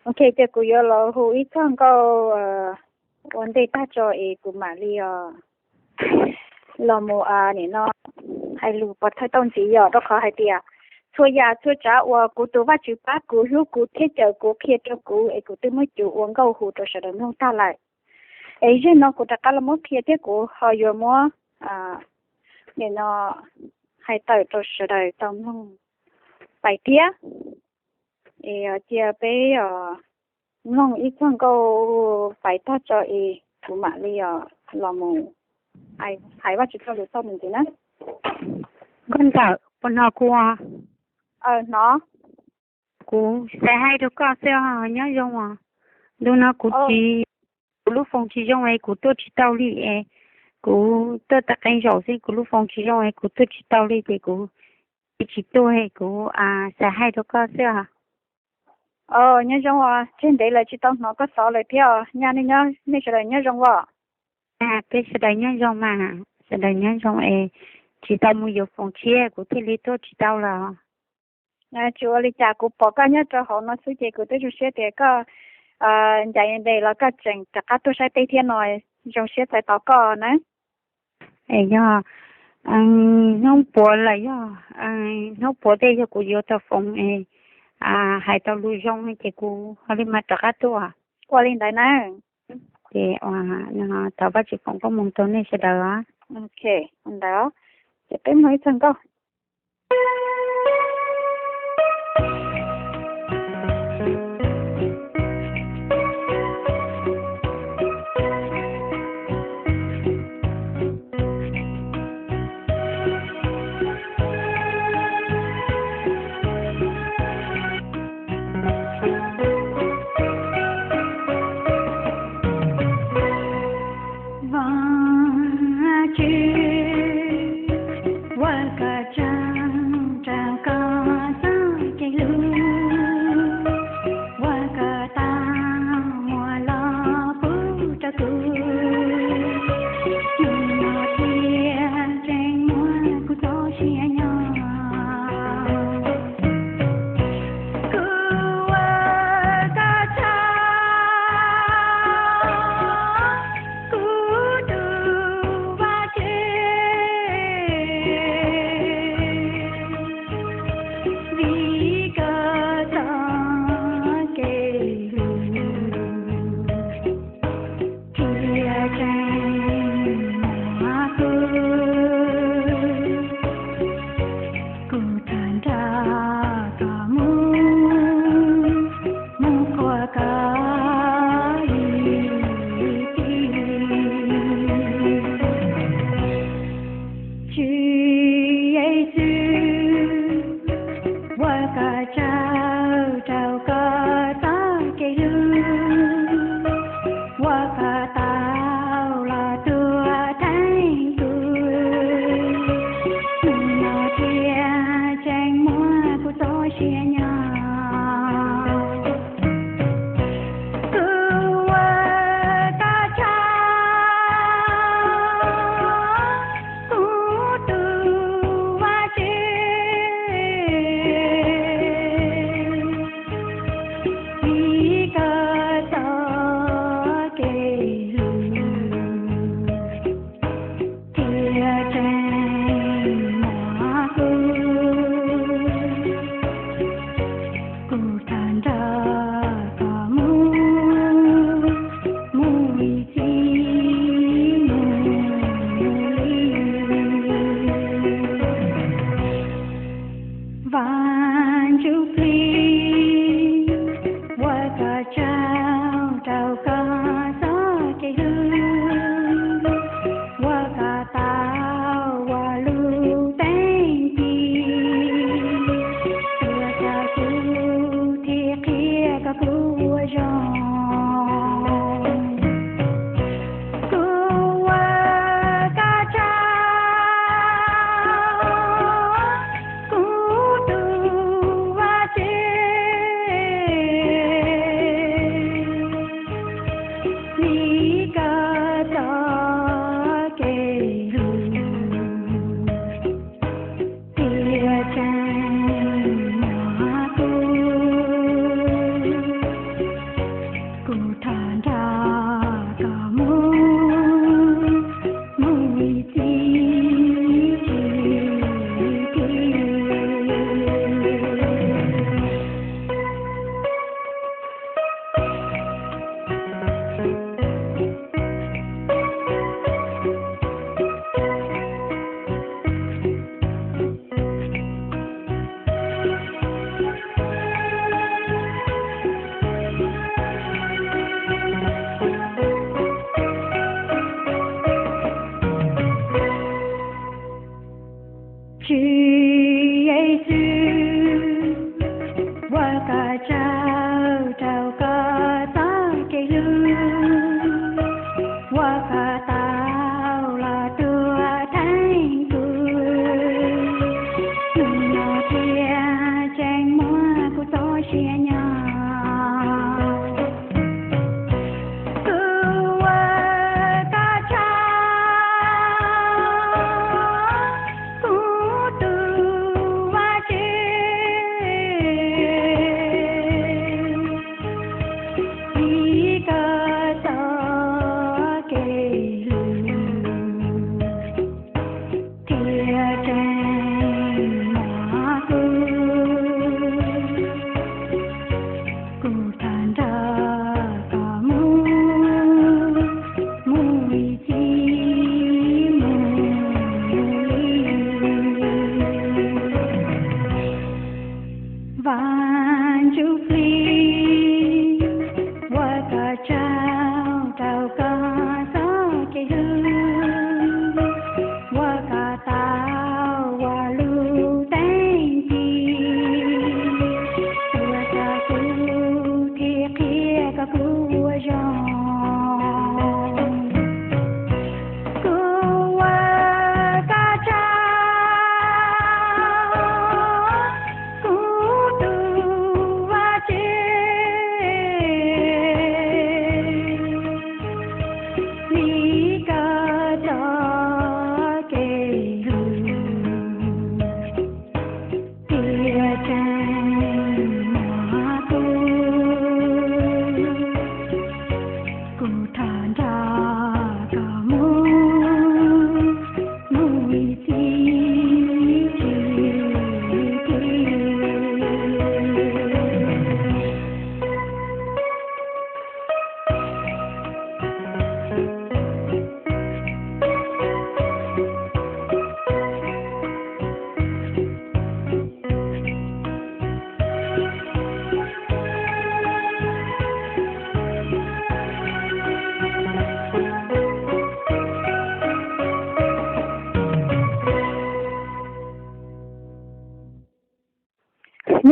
Ok, ces kuv yuav los hu ib txoj nkauj ua ntej tag tso es kuv mam li os los mus nim no hais lus pov thawj tau ntxiv yom, rau qhov hais tias txhua yam txhua tsav uas kuv tus Vajtswv pab kuv, hlub kuv thiab cawm kuv qhia rau kuv es kuv twb muab coj ua nkauj hu rau sawv daws mloog tag lawm. Es zaum no kuv rov qab los muab qhia thiab kuv ho yuav muab nim no hais tawm rau sawv daws tau mloog pais thiab. Es cia peb mloog ib txoj nkauj pais tag tso es kuv mam li os los mus hais Vajtswv txoj lus txoj mus ntxiv na. Nkauj ntawm puas hnov kuv? Aw, hnov. Kuv xav hais rau koj xwb os, nyob zoo os. Ntu no kuv tsis, kuv lub foos tsis zoo es kuv tuaj tsis tau li es kuv tuaj tau qee zaum xwb, kuv lub foos tsis zoo es kuv tuaj tsis tau li ces kuv tsis tuaj, kuv xav hais rau koj xwb os. Nyob zoo os, tseg ntev lawm tsis tau hnov koj xov lawm thiab os. Nyaj nej nyob, nej sawv daws nyob zoo os? Peb sawv daws nyob zoo mas, sawv daws nyob zoo es tsis tau mus yuav foos tshiab kuv thiaj li tuaj tsis tau los. Tsis ua li cas, kuv pom koj nyob rau hauv no xwb ces kuv twb zoo siab tias koj ncaim ntes los koj tseem rov qab tuaj saib peb thiab no, zoo siab txais tos koj na. Es yog hnub puav lawm, yog hnub puav tej yog kuv yuav tau foos es hais tau lus zoo ces kuv ho li mas rov qab tuaj. Ua li ntawd na. Ces thov Vajtswv foom koob hmoov rau nej sawv daws. Ntawd ces peb mloog ib txog nkauj. Vajtswv, ua koj tsaug rau koj txoj kev hlub, ua koj tau muab los pub rau kuv, hnub no thiaj tseem muab kuv txoj sia nyob. Kuv ua koj tsaug, kuv tus Vajtswv, vim koj txoj kev hlub thiaj tseem muab kuv, kuv tau nrog koj mus, mus qhuas koj ib txhis. Tswv Yexus, ua koj tsaug rau koj txoj kev hlub, ua koj tau los tuag theej kuv, hnub no thiaj tseem muab kuv txoj sia nyob. Kuv ua koj tsaug, kuv tus Vajtswv, vim koj txoj kev hlub thiaj tseem muab kuv, kuv tau nrog koj mus, mus ib txhis mus li. Vaj Ntsuj Plig, ua koj tsaug rau koj txoj kev hlub, ua koj tau ua lub teeb ci, tuav txog kuv thiab qhia kom kuv ua zoo. Kuv ua koj tsaug, kuv tus Vajtswv, vim koj txoj kev hlub thiaj tseem muab kuv,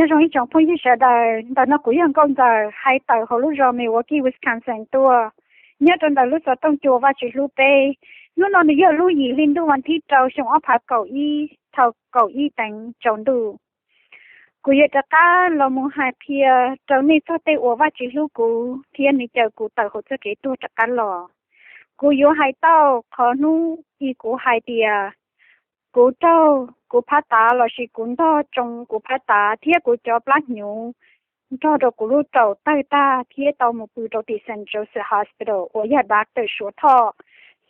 Zoo ib tsoom phooj ywg sawv daws, ntawm no kuv yog Nkauj Ntxawm, hais tawm hauv lub zos Milwaukee, Wisconsin tuaj, nyob rau ntawm lub xov tooj cua Vaj Tswv Hlub peb. Hnub no nws yog lub yim hli ntuj vas thib rau xyoo ob phav kaum ib, thaum kaum ib teev tsaus ntuj. Kuv yuav rov qab los mus hais qhia rau nej txog tej uas Vaj Tswv hlub kuv thiab nws caw kuv tawm hauv txoj kev tuag rov qab los. Kuv yuav hais tau qhov hnub i kuv hais tias kuv raug kuv phab tav lossis kuv ntog tsoo kuv phab tav thiab kuv cov plab hnyuv nrog rau kuv lub raum tawg tag thiab tau mus pw rau tim Saint Joseph Hospital uas yog doctor Suav Thoj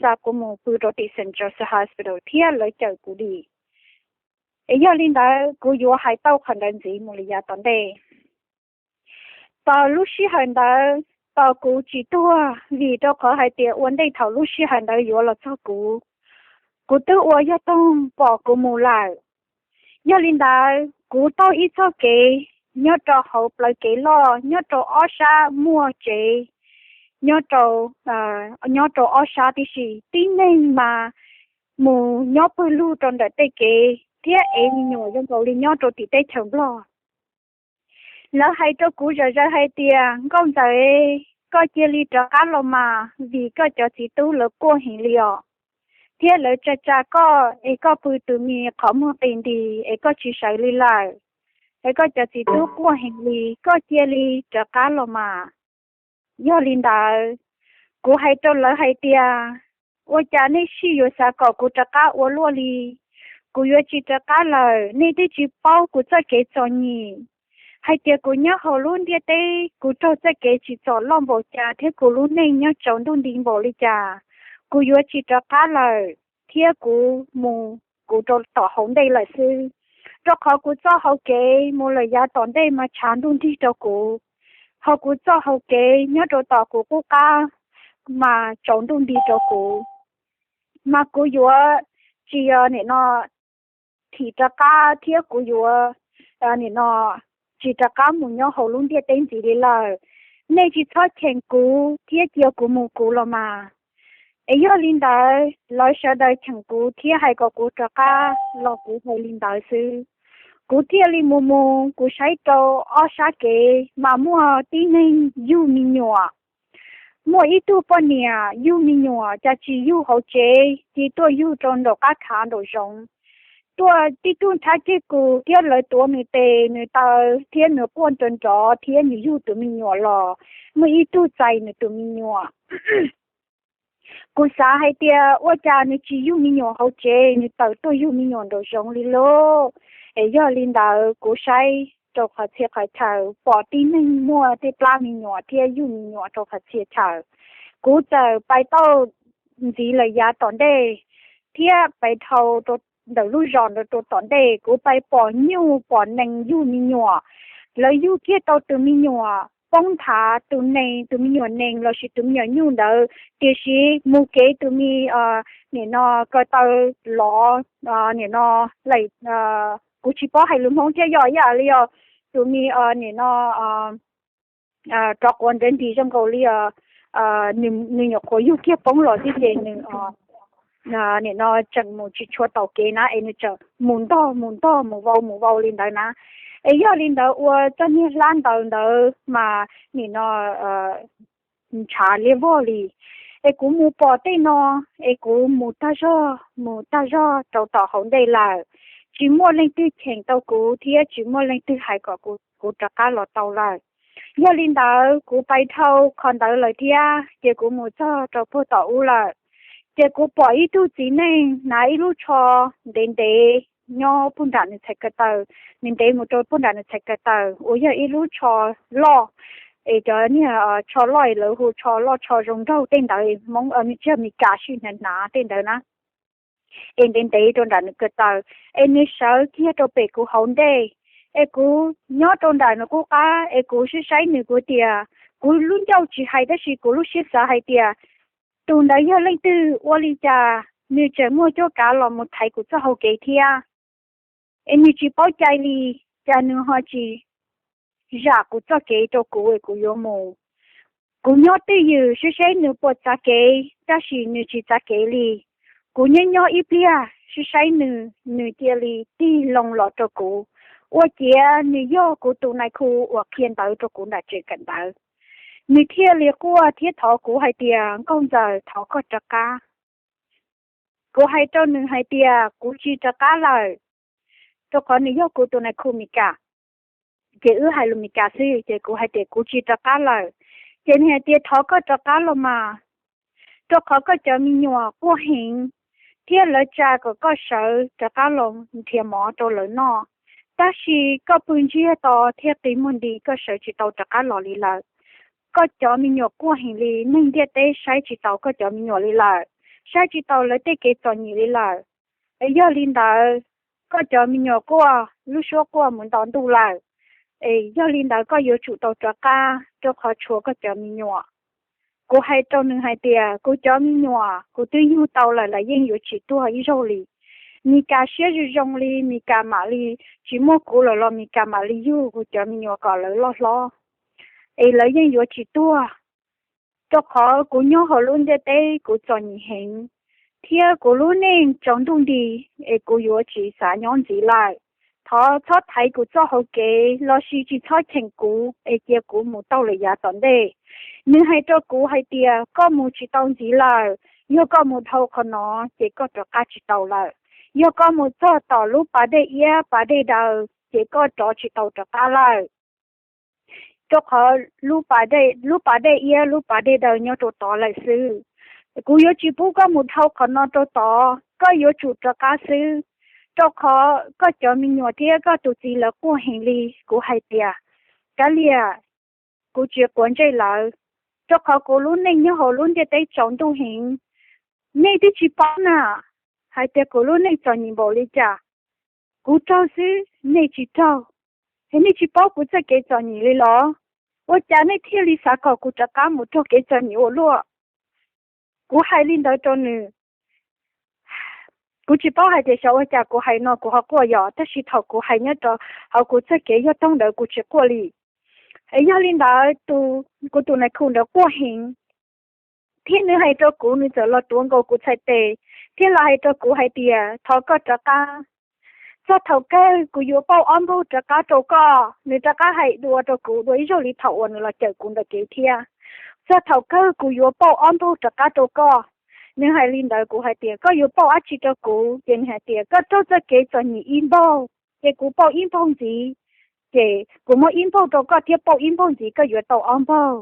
xa kuv mus pw rau tim Saint Joseph Hospital thiab lawv cawm kuv dim. Es yog li ntawd kuv yuav hais tau qhov ntawd ntxiv mus li yav tom ntej. Tos lub sij hawm ntawd, tos kuv tsis tuag vim rau qhov hais tias ua ntej thaum lub sij hawm ntawd yuav los txog kuv, kuv twb ua yog toog pom kuv mus lawm. Yog li ntawd kuv taug ib txoj kev nyob rau hauv plawv kev loj, nyob rau ob sab muaj tsev, nyob rau, nyob rau ob sab tib si. Tib neeg mas mus nyob pawg lug rau ntawm tej kev thiab ev me nyuam zoo nkaus li nyob rau tim teb chaws Nplog. Lawv hais rau kuv zom zaws hais tias, Nkauj Ntxawm, koj cia li rov qab los mas vim koj cov txiv tub lawv quaj heev li os, thiab lawv tsa tsa koj es koj pw tus me qhov muag qis nti es koj tsis sawv li lawm, es koj cov txiv tub quaj heev li, koj cia li rov qab los mas. Yog li ntawd, kuv hais rau lawv hais tias, ua cas nej sij yuav xav kom kuv rov qab ua luaj li? Kuv yuav tsis rov qab lawm. Nej twb tsis paub kuv txoj kev txom nyem, hais tias kuv nyob hauv lub ntiaj teb kuv raug txoj kev tsim txom loj npaum cas thiab kuv lub neej nyob tsaus ntuj nti npaum li cas. Kuv yuav tsis rov qab lawm thiab kuv mus kuv rau tom hauv ntej lawm xwb, rau qhov kuv txoj hauv kev mus lawm yav tom ntej mas tshav ntuj nrig rau kuv, ho kuv txoj hauv kev nyob rau tom kuv qub qab mas tsaus ntuj nti rau kuv. Mas kuv yuav tsis nim no thim rov qab thiab kuv yuav nim no tsis rov qab mus nyob hauv lub ntiaj teb ntxiv li lawm. Nej tsis txhob cheem kuv thiab cia kuv mus kuv los mas. Es yog li ntawd lawv sawv daws cheem kuv thiab hais kom kuv rov qab los kuv hais li ntawd xwb. Kuv thiaj li mus mus kuv saib rau ob sab kev mas muaj tib neeg yug me nyuam. Muaj ib tug poj niam yug me nyuam cas tsis yug hauv tsev, cia tuaj yug rau nraum qab khav nraum zoov. Tuaj tib tug nrhab ceg kuv thiab lawv tuav nws tes nws taw thiab nws quaj nrov nrov thiab nws yug tus me nyuam los muaj ib tug txais nws tus me nyuam. Kuv xav hais tias ua cas nws tsis yug me nyuam hauv tsev, nws tawm tuaj yug me nyuam nraum zoov li lauj. Es yog li ntawd kuv saib rau qhov txhia qhov chaw pom tib neeg muaj tej plab me nyuam thiab yug me nyuam rau qhov txhia chaw. Kuv txawm pais tau ntxiv lawm yav tom ntej thiab pais dhau ntawm lub zos ntawd rau tom ntej, kuv pais pom nyuj pom nees yug me nyuam. Lawv yug kiag tau tus me nyuam poob nthav, tus nees, tus me nyuam nees lossis tus me nyuam nyuj ntawd, tiam sis mus kev tus me nim no ko taw lov, nim no, kuv tsis paub hais lus Hmoob thiab, yog ib yam li os, tus me nim no rov quav nrov nris zoo nkaus li nws nyuam qhuav yug kiag poob los xwb ces nws nim no tseem mus tsis tshua taus kev na, es nws tseem mus ntog mus ntog mus vau mus vau li ntawd na. Es yog li ntawd ua txoj niag hlab ntaws ntawd mas nim no ntshav liab vog li. Es kuv mus pom tej no, es kuv mus tag zog mus tag zog rau tom hauv ntej lawm, tsis muaj leej twg cheem tau kuv thiab tsis muaj leej twg hais kom kuv rov qab los tau lawm. Yog li ntawd kuv pais dhau qhov ntawd lawm thiab ces kuv mus txog rau puag tom ub lawm, ces kuv pom ib tug txiv neej hnav ib lub tsho ntev ntev nyob puag nram nws txhais ko taw. Nws ntev mus rau puag nram nws txhais ko taw uas yog ib lub tsho loj, es cov niag tsho loj es lawv hu tsho loj tsho zoo nraug tej ntawd, Hmoob, Meskas sij hnav hnav tej ntawd na. Es ntev ntev rau nram nws ko taw, es nws sawv kiag rau pem kuv hauv ntej, es kuv nyob rau nram nws qub qab es kuv saib saib nws, kuv tias, kuv lub ncauj tsis hais tab sis kuv lub siab xav hais tias, tus ntawd yog leej twg ua li cas nws tseem muaj cuab kav los mus thaiv kuv txoj hau kev thiab? Es nws tsis paub cai li, cas nws ho tsis zam kuv txoj kev rau kuv es kuv yuav mus. Kuv nyob twj ywm saib saib nws puas txav kev, tab sis nws tsis txav kev li. Kuv nyob nyob ib pliag saib saib nws, nws cia li tig loo los rau kuv. Ua ciav nws yog kuv tus nais khu uas qhia ntawv rau kuv nram tsev kawm ntawv. Nws thiaj li quaj thiab thov kuv hais tias, Nkauj Ntxawm, thov koj rov qab. Kuv hais rau nws hais tias, Kuv tsis rov qab lawm, rau qhov nws yog kuv tus nais khu Mis Kas. Ces wb hais lus Mis Kas xwb, ces kuv hais tias, Kuv tsis rov qab lawm. Ces nws hais tias, Thov koj rov qab los mas, rau qhov koj cov me nyuam quaj heev, thiab lawv tsa kom koj sawv rov qab los nrhiav mov rau lawv noj. Tab sis koj pw ntsiag to thiab qi muag nti, koj sawv tsis tau rov qab los li lawm. Koj cov me nyuam quaj heev li, neeg ntiaj teb saib tsis taus koj cov me nyuam li lawm, saib tsis taus lawv tej kev txom nyem li lawm. Es yog li ntawd, koj cov me nyuam quaj lub suab quaj mus nto ntuj lawm. Es yog li ntawd koj yuav tsum tau rov qab, rau qhov tshuav koj cov me nyuam. Kuv hais rau nws hais tias, Kuv cov me nyuam kuv twb yug tau lawm, lawv yeej yuav tsis tuag ib zaug li. Mis Kas siab zoo zoo li, Mis Kas mam li tsis muaj kuv lawm los Mis Kas mam li yug kuv cov me nyuam kom lawv loj hlob, es lawv yeej yuav tsis tuag. Rau qhov kuv nyob hauv lub ntiaj teb kuv txom nyem heev, thiab kuv lub neej tsaus ntuj nti, es kuv yuav tsis xav nyob ntxiv lawm. Thov txhob thaiv kuv txoj hauv kev lossis tsis txhob cheem kuv, es cia kuv mus tau lawm yav tom ntej. Nws hais rau kuv hais tias, Koj mus tsis tau ntxiv lawm. Yog koj mus dhau qhov no, ces koj rov qab tsis tau lawm. Yog koj mus txog tom lub pas dej iab pas dej daw, ces koj rov tsis tau rov qab lawm, rau qhov lub pas dej iab lub pas dej daw nyob rau tod lawm xwb. Kuv yuav tsis pub koj mus dhau qhov no rau tod, koj yuav tsum rov qab xwb, rau qhov koj cov me nyuam thiab koj tus txiv lawv quaj heev li. Kuv hais tias, Kav liam, kuv tsis quav ntsej lawv, rau qhov kuv lub neej nyob hauv lub ntiaj teb tsaus ntuj heev. Nej twb tsis paub na, hais tias kuv lub neej txom nyem npaum li cas. Kuv raug xwb, nej tsis raug, es nej tsis paub kuv txoj kev txom nyem li los? Ua cas nej thiaj li xav kom kuv rov qab mus raug kev txom nyem ua luaj? Kuv hais li ntawd rau nws. Kuv tsis paub hais tias xyov ua cas kuv hais no kuv ho quaj yom, tab sis thaum kuv hais nyob rau hauv kuv txoj kev yog toog ntawd kuv tsis quaj li. Es yog li ntawd, kuv tus nais khu ntawd quaj heev, thiab nws hais rau kuv, nws txawm los tuav nkaus kuv txhais tes, thiab los hais rau kuv hais tias, Thov koj rov qab. Txog thaum kawg kuv yuav pauj ob npaug rov qab rau koj. Nws rov qab hais dua rau kuv dua ib zaug li thaum uas nws los cawm kuv ntawm kev thiab. Txog thaum kawg kuv yuav pauj ob npaug rov qab rau koj. Nws hais li ntawd kuv hais tias, Koj yuav pauj dab tsi rau kuv? Ces nws hais tias, Koj raug txoj kev txom nyem ib npaug, ces kuv pauj ib npaug ntxiv, ces kuv muab ib npaug rau koj thiab pauj ib npaug ntxiv, koj yuav tau ob npaug.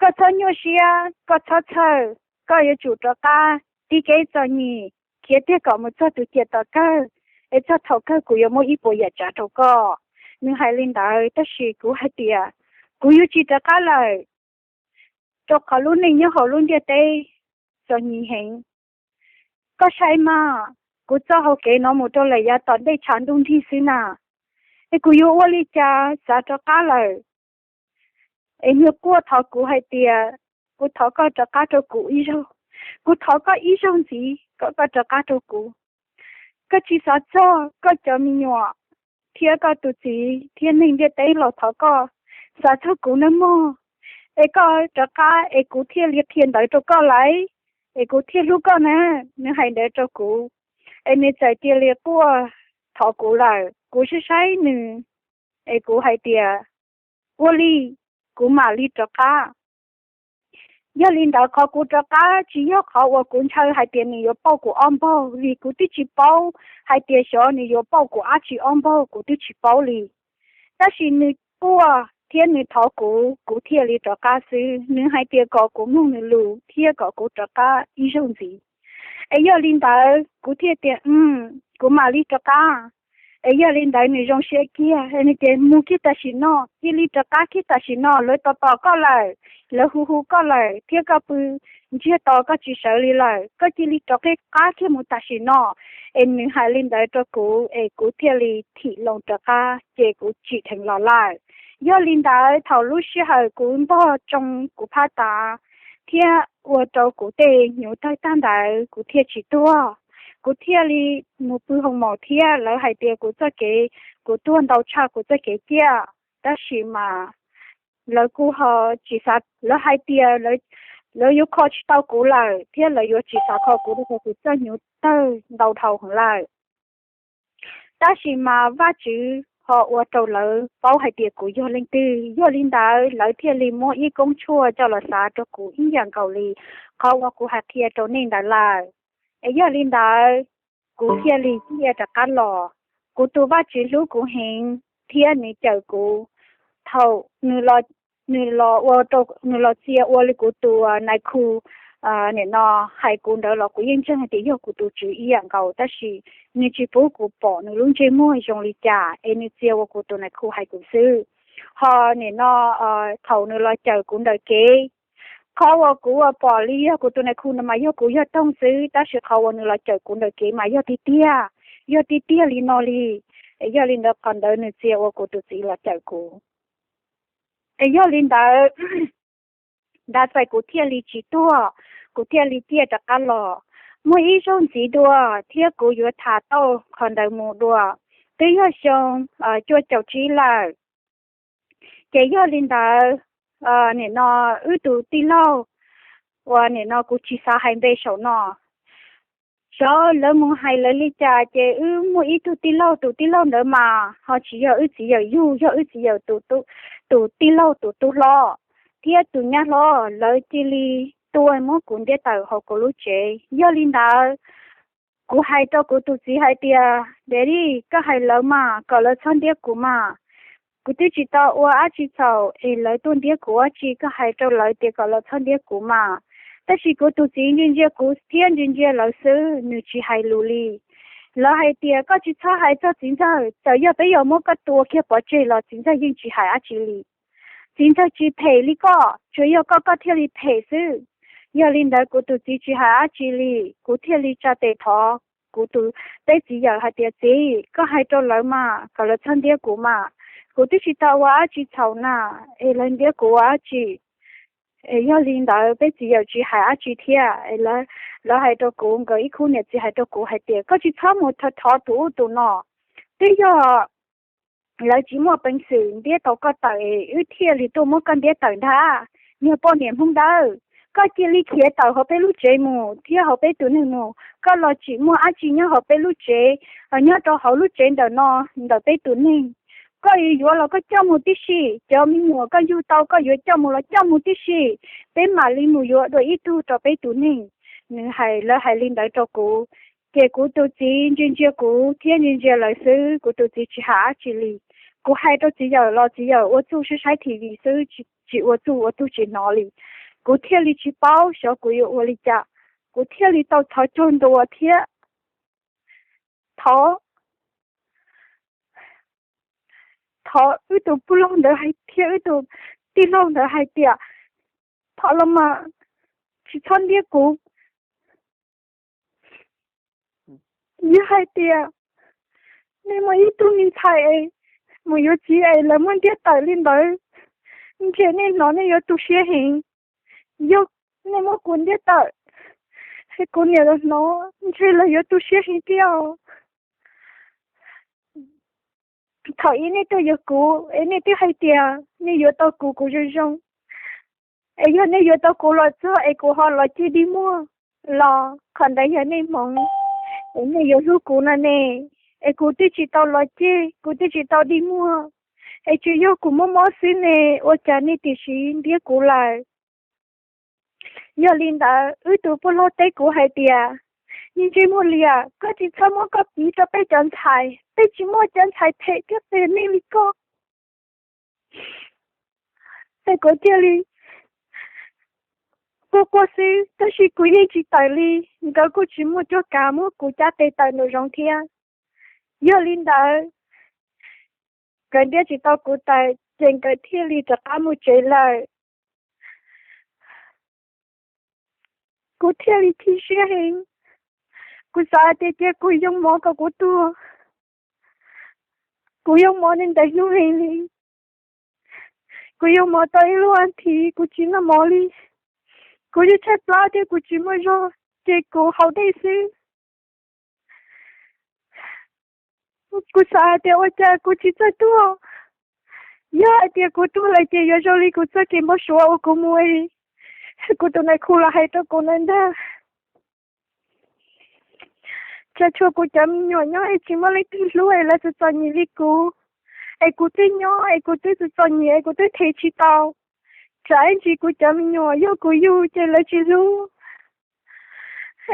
Koj txhob nyuaj siab, koj txhob txhawj, koj yuav tsum rov qab tiv kev txom nyem khiav tiag kom mus txog tus ciam tom kawg, es txog thaum kawg kuv yuav muab ib puas yam tsav rau koj. Nws hais li ntawd tab sis kuv hais tias, Kuv yuav tsis rov qab lawm, rau qhov lub neej nyob hauv lub ntiaj teb txom nyem heev. Koj saib mas, kuv txoj hauv kev no mus rau lawm yav tom ntej tshav ntuj nrig xwb na, es kuv yuav ua li cas xav rov qab lawm? Es nws quaj thov kuv hais tias, Kuv thov koj rov qab rau kuv ib zaug, kuv thov koj ib zaug ntxiv kom koj rov qab rau kuv. Koj tsis xav txog koj cov me nyuam thiab koj tus txiv thiab neeg ntiaj teb los thov koj, xav txog kuv nawb mog. Es koj rov qab es kuv thiaj li qhia ntawv rau koj lawm, es kuv thiaj hlub koj na. Nws hais ntawd rau kuv, es nws txawm cia li quaj thov kuv lawm. Kuv saib saib nws, es kuv hais tias, Ua li, kuv mam li rov qab. Yog li ntawd qhov kuv rov qab tsis yog qhov uas kuv ntshaw hais tias nws yuav pauj kuv ob npaug, vim kuv twb tsis paub hais tias xyov nws yuav pauj kuv dab tsi ob npaug, kuv twb tsis paub li. Tab sis nws quaj thiab nws thov kuv, kuv thiaj li rov qab xwb. Nws hais tias kom kuv mloog nws lus thiab kom kuv rov qab ib zaug ntxiv. Es yog li ntawd kuv thiaj tias, Kuv mam li rov qab. Es yog li ntawd nws zoo siab kiag, nws tias, Mus kiag tam sim no, cia li rov qab kiag tam sim no, lawv tos tos koj lawm, lawv hu hu koj lawm, thiab koj pw ntsiag to koj tsis sawv li lawm, koj cia li rov qab kiag mus tam sim no. Es nws hais li ntawd rau kuv, es kuv thiaj li thim loo rov qab, ces kuv tsim dheev los lawm. Yog li ntawd thaum lub sij hawm kuv npog tsoo kuv phab tav thiab ua rau kuv tej hnyuv tawg tag ntawd, kuv thiaj tsis tuag. Kuv thiaj li mus pw hoo maum thiab. Lawv hais tias kuv txoj kev, kuv tuag ntau tshaj kuv txoj kev ciaj, tab sis mas lawv kuj ho tsis xav, lawv hais tias lawv yuav kho tsis tau kuv lawm thiab lawv yuav tsis xav kho kuv rau qhov kuv txoj hnyuv tawg ntau dhau heev lawm. Tab sis mas Vajtswv ho ua rau lawv paub hais tias kuv yog leej twg. Yog li ntawd lawv thiaj li muab ib koob tshuaj coj los xav rau kuv ib yam nkaus li qhov uas kuv hais qhia rau nej ntawd lawm. Es yog li ntawd, kuv thiaj li ciaj rov qab los. Kuv tus Vajtswv hlub kuv heev thiab nws cawm kuv. Thaum nws los, nws los ua rau, nws los txia ua li kuv tus nais khu, nim no hais kuv ntawd los kuv yeej ntseeg hais tias yog kuv tus tswv ib yam nkaus, tab sis nws tsis pub kuv pom nws lub ntsej muag zoo li cas, es nws txia ua kuv tus nais khu hais kuv xwb. Ho nim no thaum nws los cawm kuv ntawm kev, qhov uas kuv ua pom li yog kuv tus nais khu no mas yog kuv yog toog xwb, tab sis qhov uas nws los cawm kuv ntawm kev mas yog tiag tiag, yog tiag tiag li no li. Es yog li ntawd qhov ntawd nws txia ua kuv tus txiv los cawm kuv. Es yog li ntawd, ntav txais kuv thiaj li tsis tuag, kuv thiaj li ciaj rov qab los. Muaj ib zaug ntxiv dua thiab kuv yuav tham tau qhov ntawd mus dua, twb yog xyoo cuaj caum tsib lawm. Ces yog li ntawd, nim no wb tus tij laug uas nim no kuv tsis xav hais npe saum no, xyov lawv mus hais lawv li cas ces wb muaj ib tug tij laug, tus tij laug ntawd mas ho tsis yog wb txiv yawm yug, yog wb txiv yawm tus tij laug tus tub hlob thiab tus nyab hlob, lawv cia li tuaj muab kuv ntiab tawm hauv kuv lub tsev. Yog li ntawd, kuv hais rau kuv tus txiv hais tias, Daddy, koj hais lawv mas kom lawv txhob ntiab kuv mas. Kuv twb tsis tau ua dab tsi txhaum es lawv tuaj ntiab kuv dab tsi, koj hais rau lawv tias kom lawv txhob ntiab kuv mas. Tab sis kuv tus txiv ntsia ntsia kuv thiab ntsia ntsia lawv xwb, nws tsis hais lus li. Lawv hais tias, Koj tsis txhob hais txog txiv ntxawg, txawm yog peb yuav muab koj tua kiag pov tseg los txiv ntxawg yeej tsis hais dab tsi li. Txiv ntxawg tsis phem li koj, tsuas yog koj, koj thiaj li phem xwb. Yog li ntawd kuv tus txiv tsis hais dab tsi li, kuv thiaj li tsa tes thov kuv tus, peb txiv yawm hais tias, Txiv, koj hais rau lawv mas kom lawv txhob ntiab kuv mas. Kuv twb tsis tau ua dab tsi txhaum na, es lawv ntiab kuv ua dab tsi? Es yog li ntawd peb txiv yawm tsis hais dab tsi thiab. Lawv hais rau kuv, nkawd ib khub niam txiv hais rau kuv hais tias, Koj tsis txhob mus thov tus ub tus no, twb yog lawv tsis muaj peev xwm ntiab tau koj tawm es wb thiaj li tuaj muab koj ntiab tawm ntag. Niag poj niam Hmoob dawb, koj cia li khiav tawm hauv peb lub tsev mus thiab hauv peb tus neeg mus, koj los tsis muaj dab tsi nyob hauv peb lub tsev, nyob rau hauv lub tsev ntawm no, ntawm peb tus neeg. Koj yuav yuav los koj coj mus tib si, cov me nyuam koj yug tau koj yuav coj mus los coj mus tib si, peb mam li mus yuav dua ib tug rau peb tus neeg. Nws hais, lawv hais li ntawd rau kuv, ces kuv tus txiv ntsia ntsia kuv thiab ntsia ntsia lawv xwb, kuv tus txiv tsis hais dab tsi li. Kuv hais rau txiv yawm los txiv yawm ua txuj saib saib T V xwb, tsis ua txuj ua tug tsis hnov li. Kuv thiaj li tsis paub xyov kuv yuav ua li cas, kuv thiaj li tau thov caug ntua thiab thov, thov wb tus pog laug ntawd hais thiab wb tus tij laug ntawd hais tias, thov los mas tsis txhob ntiab kuv. Yog hais tias nej muaj ib tug me ntxhais es mus yuav txiv es lawv muab ntiab tawm li ntawd, ntshe nej hnov nej yuav tu siab heev. Yog nej muab kuv ntiab tawm es kuv niam lawv hnov ntshe lawv yuav tu siab heev thiab. Thaum ub nej twb yuav kuv es nej twb hais tias nej yuav tau kuv, kuv zoo zoo. Es yog nej yuav tau kuv los txog es kuv ho los ceg dig muag los qhov ntawd yog nej hmoov, es nej yuav hlub kuv no ne. Es kuv twb tsis tau los ceg, kuv twb tsis tau dig muag, es tsuas yog kuv mob mob xwb ne, ua cas nej tiam sis ntiab kuv lawm? Yog li ntawd wb tus pog laug teb kuv hais tias, Niag ntsej muag liam, koj tsis txhob muab koj piv rau peb cov ntxhais, peb tsis muaj cov ntxhais phem thiab phem li koj. Es kuv thiaj li quaj quaj xwb, tab sis kuv yeej tsis tawm li. Nkawd kuj tsis muaj cuab kav muab kuv cab tes tawm nraum zoov thiab. Yog li ntawd, nkawd ntiab tsis tau kuv tawm ces nkawd thiaj li rov qab mus tsev lawm. Kuv thiaj li chim siab heev. Kuv xav hais tias cia kuv yoo mov kom kuv tuag. Kuv yoo mov ntawm hnub heev li. Kuv yoo mov tau ib lub as thiv kuv tsis noj mov li. Kuv yeej tshaib plab thiab kuv tsis muaj zog, ces kuv haus dej xwb. Kuv xav hais tias ua cas kuv tsis txawj tuag. Yog hais tias kuv tuag lawm ces yuav zoo li kuv txoj kev npau suav uas kuv mus, kuv tus nais khu los hais rau kuv ntag. Tsam tsuas kuv cov me nyuam nyob es tsis muaj leej twg hlub es lawv txom txom nyem li kuv. es kuv twb nyob es kuv twb txom txom nyem es kuv twb them tsis tau. Tsam ib ntsis kuv cov me nyuam yog kuv yug ces lawv tsis hlub,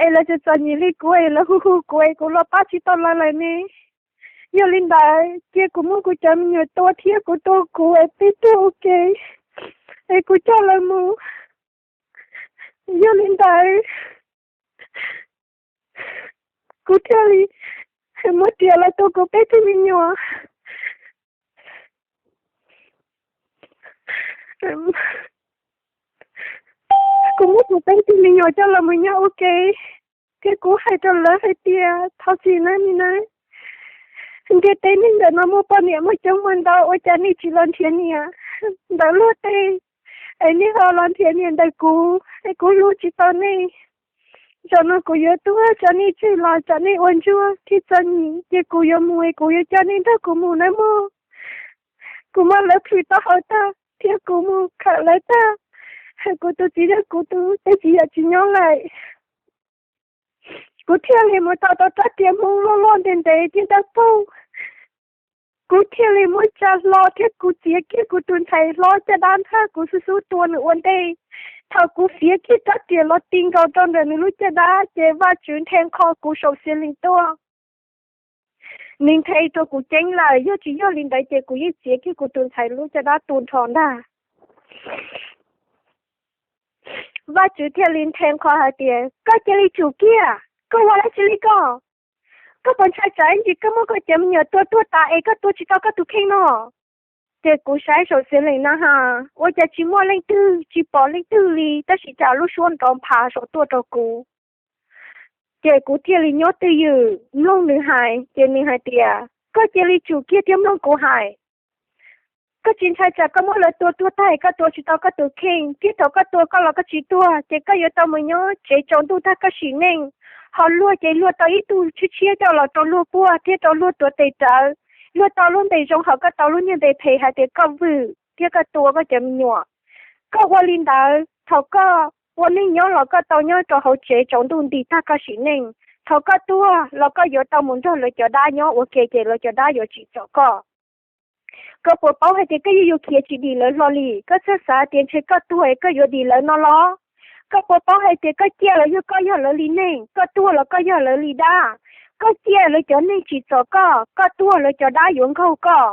es lawv txom txom nyem li kuv es lawv hu hu kuv es kuv los pab tsis tau lawv lawm ne. Yog li ntawd cia kuv muab kuv cov me nyuam tua thiab kuv tua kuv es peb tuag ua ke, es kuv coj lawv mus. Yog li ntawd kuv thiaj li muab riam los tua kuv peb tug me nyuam. Kuv muab kuv peb tug me nyuam coj los mus nyob ua ke, thiab kuv hais rau lawv hais tias thov txim nawb nej na, ntiaj teb neeg ntawm no muaj poj niam muaj coob muaj ntau, ua cas nej tsis los nrhiav niam ntawm luag tej, es nej ho los nrhiav niam ntawm kuv es kuv hlub tsis tau nej. Zaum no kuv yuav tuag tso nej tseg los tsam nej ua ntsuag thiab txom nyem ces kuv yuav mus es kuv yuav coj nej nrog kuv mus nawb mog. Kuv muab lawv plhws taub hau tag thiab kuv mus khawm lawv tag, kuv tus txiv thiab kuv tus txiv yawm tsis nyob lawm. Kuv thiaj li mus tau tau rab riam hmoob loj loj ntev ntev thiab dawb paug. Kuv thiaj li muab tsa hlo thiab kuv txiav kiag kuv tus ntxhais hlob caj dab nthag kuv xub xub tua nws ua ntej. Thaum kuv fiav kiag rab riam los ti nkaus rau ntawm nws lub caj dab ces Vajtswv nthe nqho kuv saum xia lees tuaj. Nws nthe rau kuv ceeb lawm, yog tsis yog li ntawd ces kuv yeej txiav kiag kuv tus ntxhais lub caj dab tu nrho ntag. Vajtswv thiaj li nthe nqho hais tias koj cia li tsum kiag, koj ua dab tsi li koj? Koj puas ntshai tsam ib ntsis koj muab koj cov me nyuam tua tuag tas es koj tua tsis tau koj tus kheej no? Ces kuv saib saum xia lees na has ua cas tsis muaj leej twg, tsis pom leej twg li, tab sis cas lub suab nrov nphav saum tuaj rau kuv. Ces kuv thiaj li nyob twj ywm mloog nws hais, ces nws hais tias koj cia li tsum kiag thiab mloog kuv hais. Koj tsis ntshai tsam koj muab lawv tua tuag tag koj tua tsis tau koj tus kheej, thiab thaum koj tua koj los koj tsis tuag ces koj yuav tau mus nyob tsev tsaus ntuj tag koj sim neej. Ho luag ces luag tau ib tug tshiab tshiab coj los rau luag puag thiab rau luag tuav tes rawv. Luag tau lub npe zoo, ho koj tau lub niag npe phem hais tias koj vwm thiab koj tua koj cov me nyuam. Koj ua li ntawd, thaum koj ua neej nyob los koj tau nyob rau hauv tsev tsaus ntuj nti tag koj sim neej. Thaum koj tuag los koj yuav tau mus nrog lawv cov dab nyob ua ke, ces lawv cov dab yuav tsim txom koj. Koj puas paub hais tias koj yeej yuav khiav tsis dim lawv hlo li? Koj txhaj xav tias ntshe koj tuag es koj yuav dim lawv no los? Koj puas paub hais tias koj ciaj los yog koj yog lawv li neeg, koj tuag los koj yog lawv li dab? Koj ciaj lawv cov neeg tsim txom koj, koj tuag lawv cov dab yuav nkaug koj.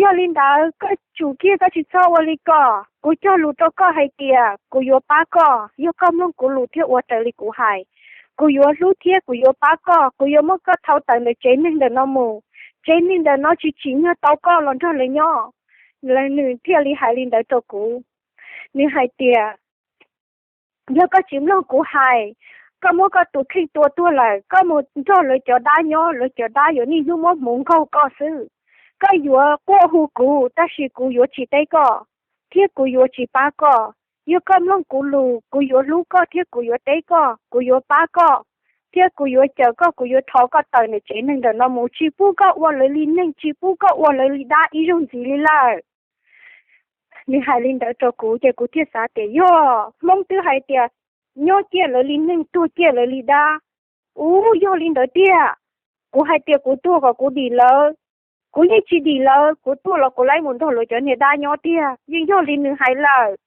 Yog li ntawd koj tsum kiag, koj tsis txhob ua li ko. Kuv cog lus rau koj hais tias kuv yuav pab koj yog koj mloog kuv lus thiab ua raws li kuv hais. Kuv yuav hlub thiab kuv yuav pab koj, kuv yuav muab koj thau tawm ntawm tsev neeg ntawm no mus. Tsev neeg ntawm no tsis tsim nyog tau koj los nrog lawv nyob. Nws thiaj li hais li ntawd rau kuv. Nws hais tias yog koj tsis mloog kuv hais, koj muab koj tus kheej tua tuag lawm, koj mus nrog lawv cov dab nyob, lawv cov dab yuav niaj hnub muab hmuv nkaug koj xwb. Koj yuav quaj hu kuv, tab sis kuv yuav tsis teb koj, thiab kuv yuav tsis pab koj. Yog koj mloog kuv lus, kuv yuav hlub koj thiab kuv yuav teb koj, kuv yuav pab koj, thiab kuv yuav cawm koj, kuv yuav thau koj tawm ntawm tsev neeg ntawm no mus, tsis pub koj ua lawv li neeg, tsis pub koj ua lawv li dab ib zaug ntxiv li lawm. Nws hais li ntawd rau kuv ces kuv thiaj xav tias yog Hmoob twb hais tias nyob ciaj lawv li neeg, tuag ciaj lawv li dab. Ub, yog li ntawd tiag. Kuv hais tias kuv tuag kom kuv dim lawv, kuv yeej tsis dim lawv, kuv tuag los kuv laib mus nrog lawv cov niag dab nyob tiag, yeej yog li nws hais lawm.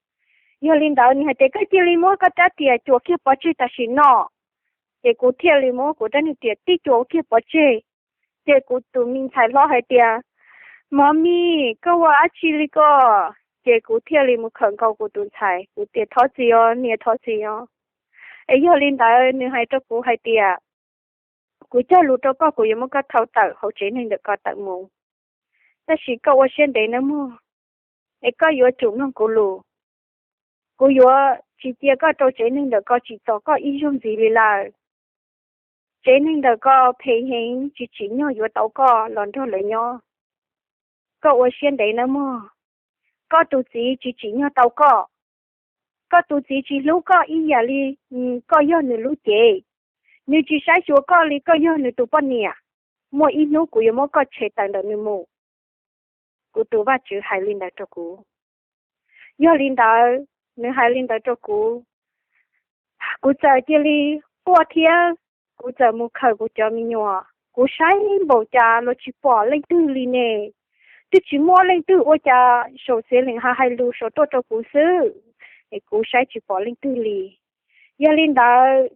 Yog li ntawd nws hais tias koj cia li muab koj rab riam cuam kiag pov tseg tam sim no. Ces kuv thiaj li muab kuv rab niag riam tib cuam kiag pov tseg. Ces kuv tus me ntxhais hlob hais tias, Mom mi, koj ua dab tsi li ko? Ces kuv thiaj li mus khawm nkaus kuv tus ntxhais, kuv tias thov txim os niam, thov txim os. Es yog li ntawd nws hais rau kuv hais tias kuv cog lus rau koj, kuv yuav muab koj thau tawm hauv tsev neeg ntawm ko tawm mus, tab sis koj ua siab ntev nawb mog, es koj yuav tsum mloog kuv lus. Kuv yuav tsis cia koj rau tsev neeg ntawm ko tsim txom koj ib zaug ntxiv li lawm. Tsev neeg ntawm ko phem heev, tsis tsim nyog yuav tau koj los nrog lawv nyob. Koj ua siab ntev nawb mog, koj tus txiv tsis tsim nyog tau koj. Koj tus txiv tsis hlub koj ib yam li koj yog nws lub cev. Nws tsis saib xyuas koj li koj yog nws tus poj niam. Muaj ib hnub kuv yuav muab koj tshem tawm ntawm nws mus. Kuv tus Vajtswv hais li ntawd rau kuv. Yog li ntawd, nws hais li ntawd rau kuv, kuv txawm cia li quaj thiab kuv txawm mus khawm kuv cov me nyuam. Kuv saib npaum cas los tsis pom leej twg li ne. twb tsis muaj leej twg ua cas saum ceiling ho hais lus saum tuaj rau kuv xwb, es kuv saib tsis pom leej twg li. Yog li ntawd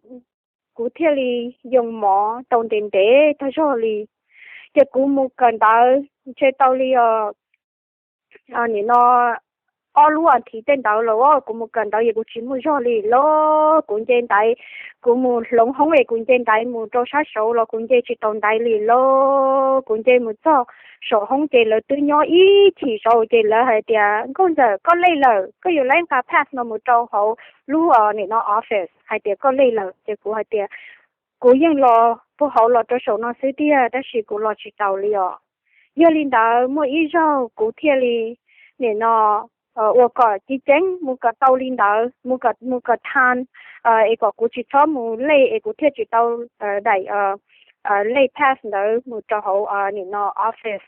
kuv thiaj li yoo mov tau ntev ntev tag zog li. Ces kuv mus kawm ntawv ntshe tau li os, nim no ob lub as thiv tej ntawd los kuv mus kawm ntawv es kuv tsis muaj zog li los kuv nce ntaiv, kuv mus hloov hoob es kuv nce ntaiv mus rau sab saud los kuv nce tsis tau ntaiv li los kuv nce mus txog saum hoob ces lawv twb nyob ib chim saud ces lawv hais tias, Nkauj Ntxawm, koj lej lawm, koj yuav lab nqa pass no mus rau hauv lub nim no office hais tias koj lej lawm. Ces kuv hais tias, Kuv yeej los puag hauv los rau saum no xwb tiag, tab sis kuv los tsis taus li os. Yog li ntawd muaj ib zaug kuv thiaj li nim no ua kom ceev ceev mus kom tau li ntawd, mus kom mus kom tag, es kom kuv tsis txhob mus lej es kuv thiaj tsis tau daim lej pass ntawd mus rau hauv nim no office.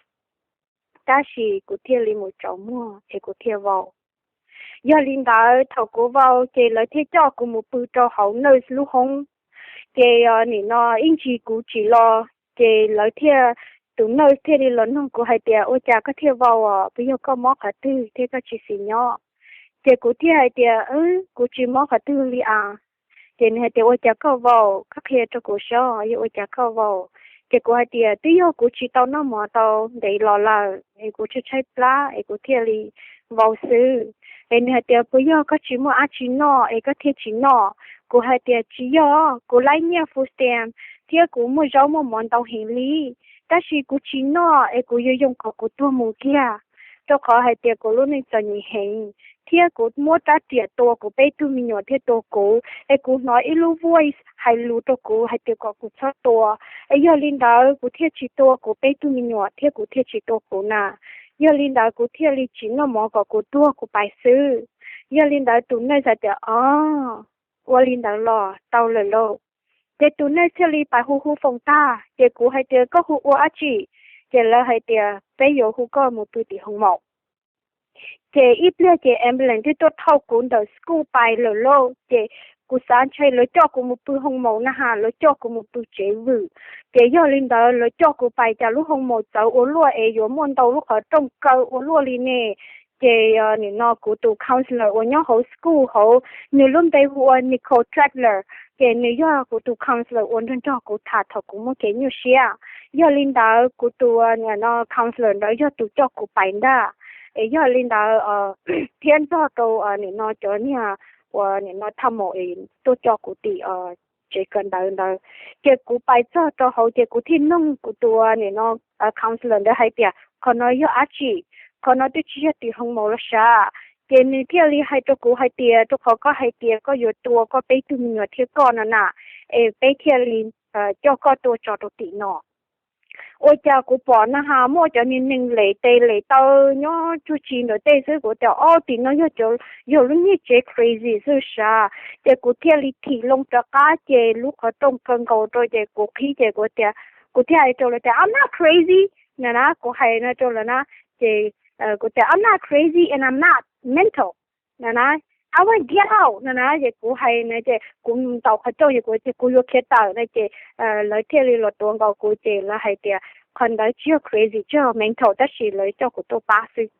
Tab sis kuv thiaj li mus tsaus muag es kuv thiaj vau. Yog li ntawd thaum kuv vau ces lawv thiaj coj kuv mus pw rau hauv nurse lub hoob. Ces nim no ib ntsis kuv tsis los ces lawv thiaj, tus nurse thiaj li los nug kuv hais tias, Ua cas koj thiaj vau os? Puas yog koj mob qhov twg thiab koj tsis xis nyob? Ces kuv thiaj hais tias, Kuv tsis mob qhov twg li as. Ces nws hais tias, Ua cas koj vau? Koj qhia rau kuv saib yog ua cas koj vau. Ces kuv hais tias, Twb yog kuv tsis tau noj mov tau ntev los lawm es kuv tshaib tshaib plab es kuv thiaj li vau xwb. Es nws hais tias, Puas yog koj tsis muaj dab tsi noj es koj thiaj tsis noj? Kuv hais tias, Tsis yog, kuv laib nyiaj food stamp thiab kuv muaj zaub muaj mov ntau heev li, tab sis kuv tsis noj es kuv yuav yoo kom kuv tuag mus kiag, rau qhov hais tias kuv lub neej txom nyem heev thiab kuv muab rab riam tua kuv peb tug me nyuam thiaj tua kuv, es kuv hnov ib lub voice hais lus rau kuv hais tias kom kuv txhob tua. Es yog li ntawd kuv thiaj tsis tua kuv peb tug me nyuam thiab kuv thiaj tsis tua kuv na. Yog li ntawd kuv thiaj li tsis noj mov kom kuv tuag kuv pais xwb. Yog li ntawd tus nurse hais tias, Os, ua li ntawd los tau lawm lauj. Ces tus nurse thiaj li pais hu hu foos tag, ces kuv hais tias, Koj hu ua dab tsi? Ces lawv hais tias, Peb yuav hu koj mus pw tim hoo maum. Ces ib pliag ces ambulance twb tuaj thauj kuv ntawm school pais lawm lauj. Ces kuv xav ntshe lawv coj kuv mus pw hoo maum na has, lawv coj kuv mus pw tsev vwm. Ces yog li ntawd lawv coj kuv pais cas lub hoo maum txawv ua luaj es yuav muaj ntau lub qhov rooj kaw ua luaj li ne. Ces nim no kuv tus counselor uas nyob hauv school hauv, nws lub npe hu ua Nicole Tragler. Ces nws yog kuv tus counselor uas nrog nrog kuv tham thaum kuv muaj kev nyuaj siab. Yog li ntawd kuv tus counselor ntawd yog tus coj kuv pais ntag. Es yog li ntawd thiab nrog rau nim no cov niag uas nim no tham maum es tuaj coj kuv tim tsev kawm ntawv ntawd. Ces kuv pais txog rau hauv ces kuv thiaj noog kuv tus nim no counselor ntawd hais tias, Qhov no yog dab tsi? Qhov no twb tsis yog tim hoo maum los sav. Ces nws thiaj li hais rau kuv hais tias, Rau qhov koj hais tias koj yuav tua koj peb tug me nyuam thiab koj no na, es peb thiaj li coj koj tuaj tso rau tim no. Ua cas kuv pom na has muaj cov niag neeg lem tes lem taw nyob tsuj tsis ntawm tej xwb, kuv tias, Ob, tim no yog, yog lub niag tsev crazy xwb sav. Ces kuv thiaj li thim loo rov qab ces lub qhov rooj kaw nkaus rau ces kuv qhib ces kuv tias, kuv thiaj hais rau lawv tias, I'm not crazy na na, kuv hais no rau lawv na. Ces kuv tias, I'm not crazy and I'm not mental na na, I want get out na na. Ces kuv hais no ces kuv ntaus qhov rooj ces kuv tias, Kuv yuav khiav tawm na. Ces lawv thiaj li los tuav nkaus kuv ces lawv hais tias qhov ntawd tsis yog crazy tsis yog mental tab sis lawv coj kuv tuaj pab xwb.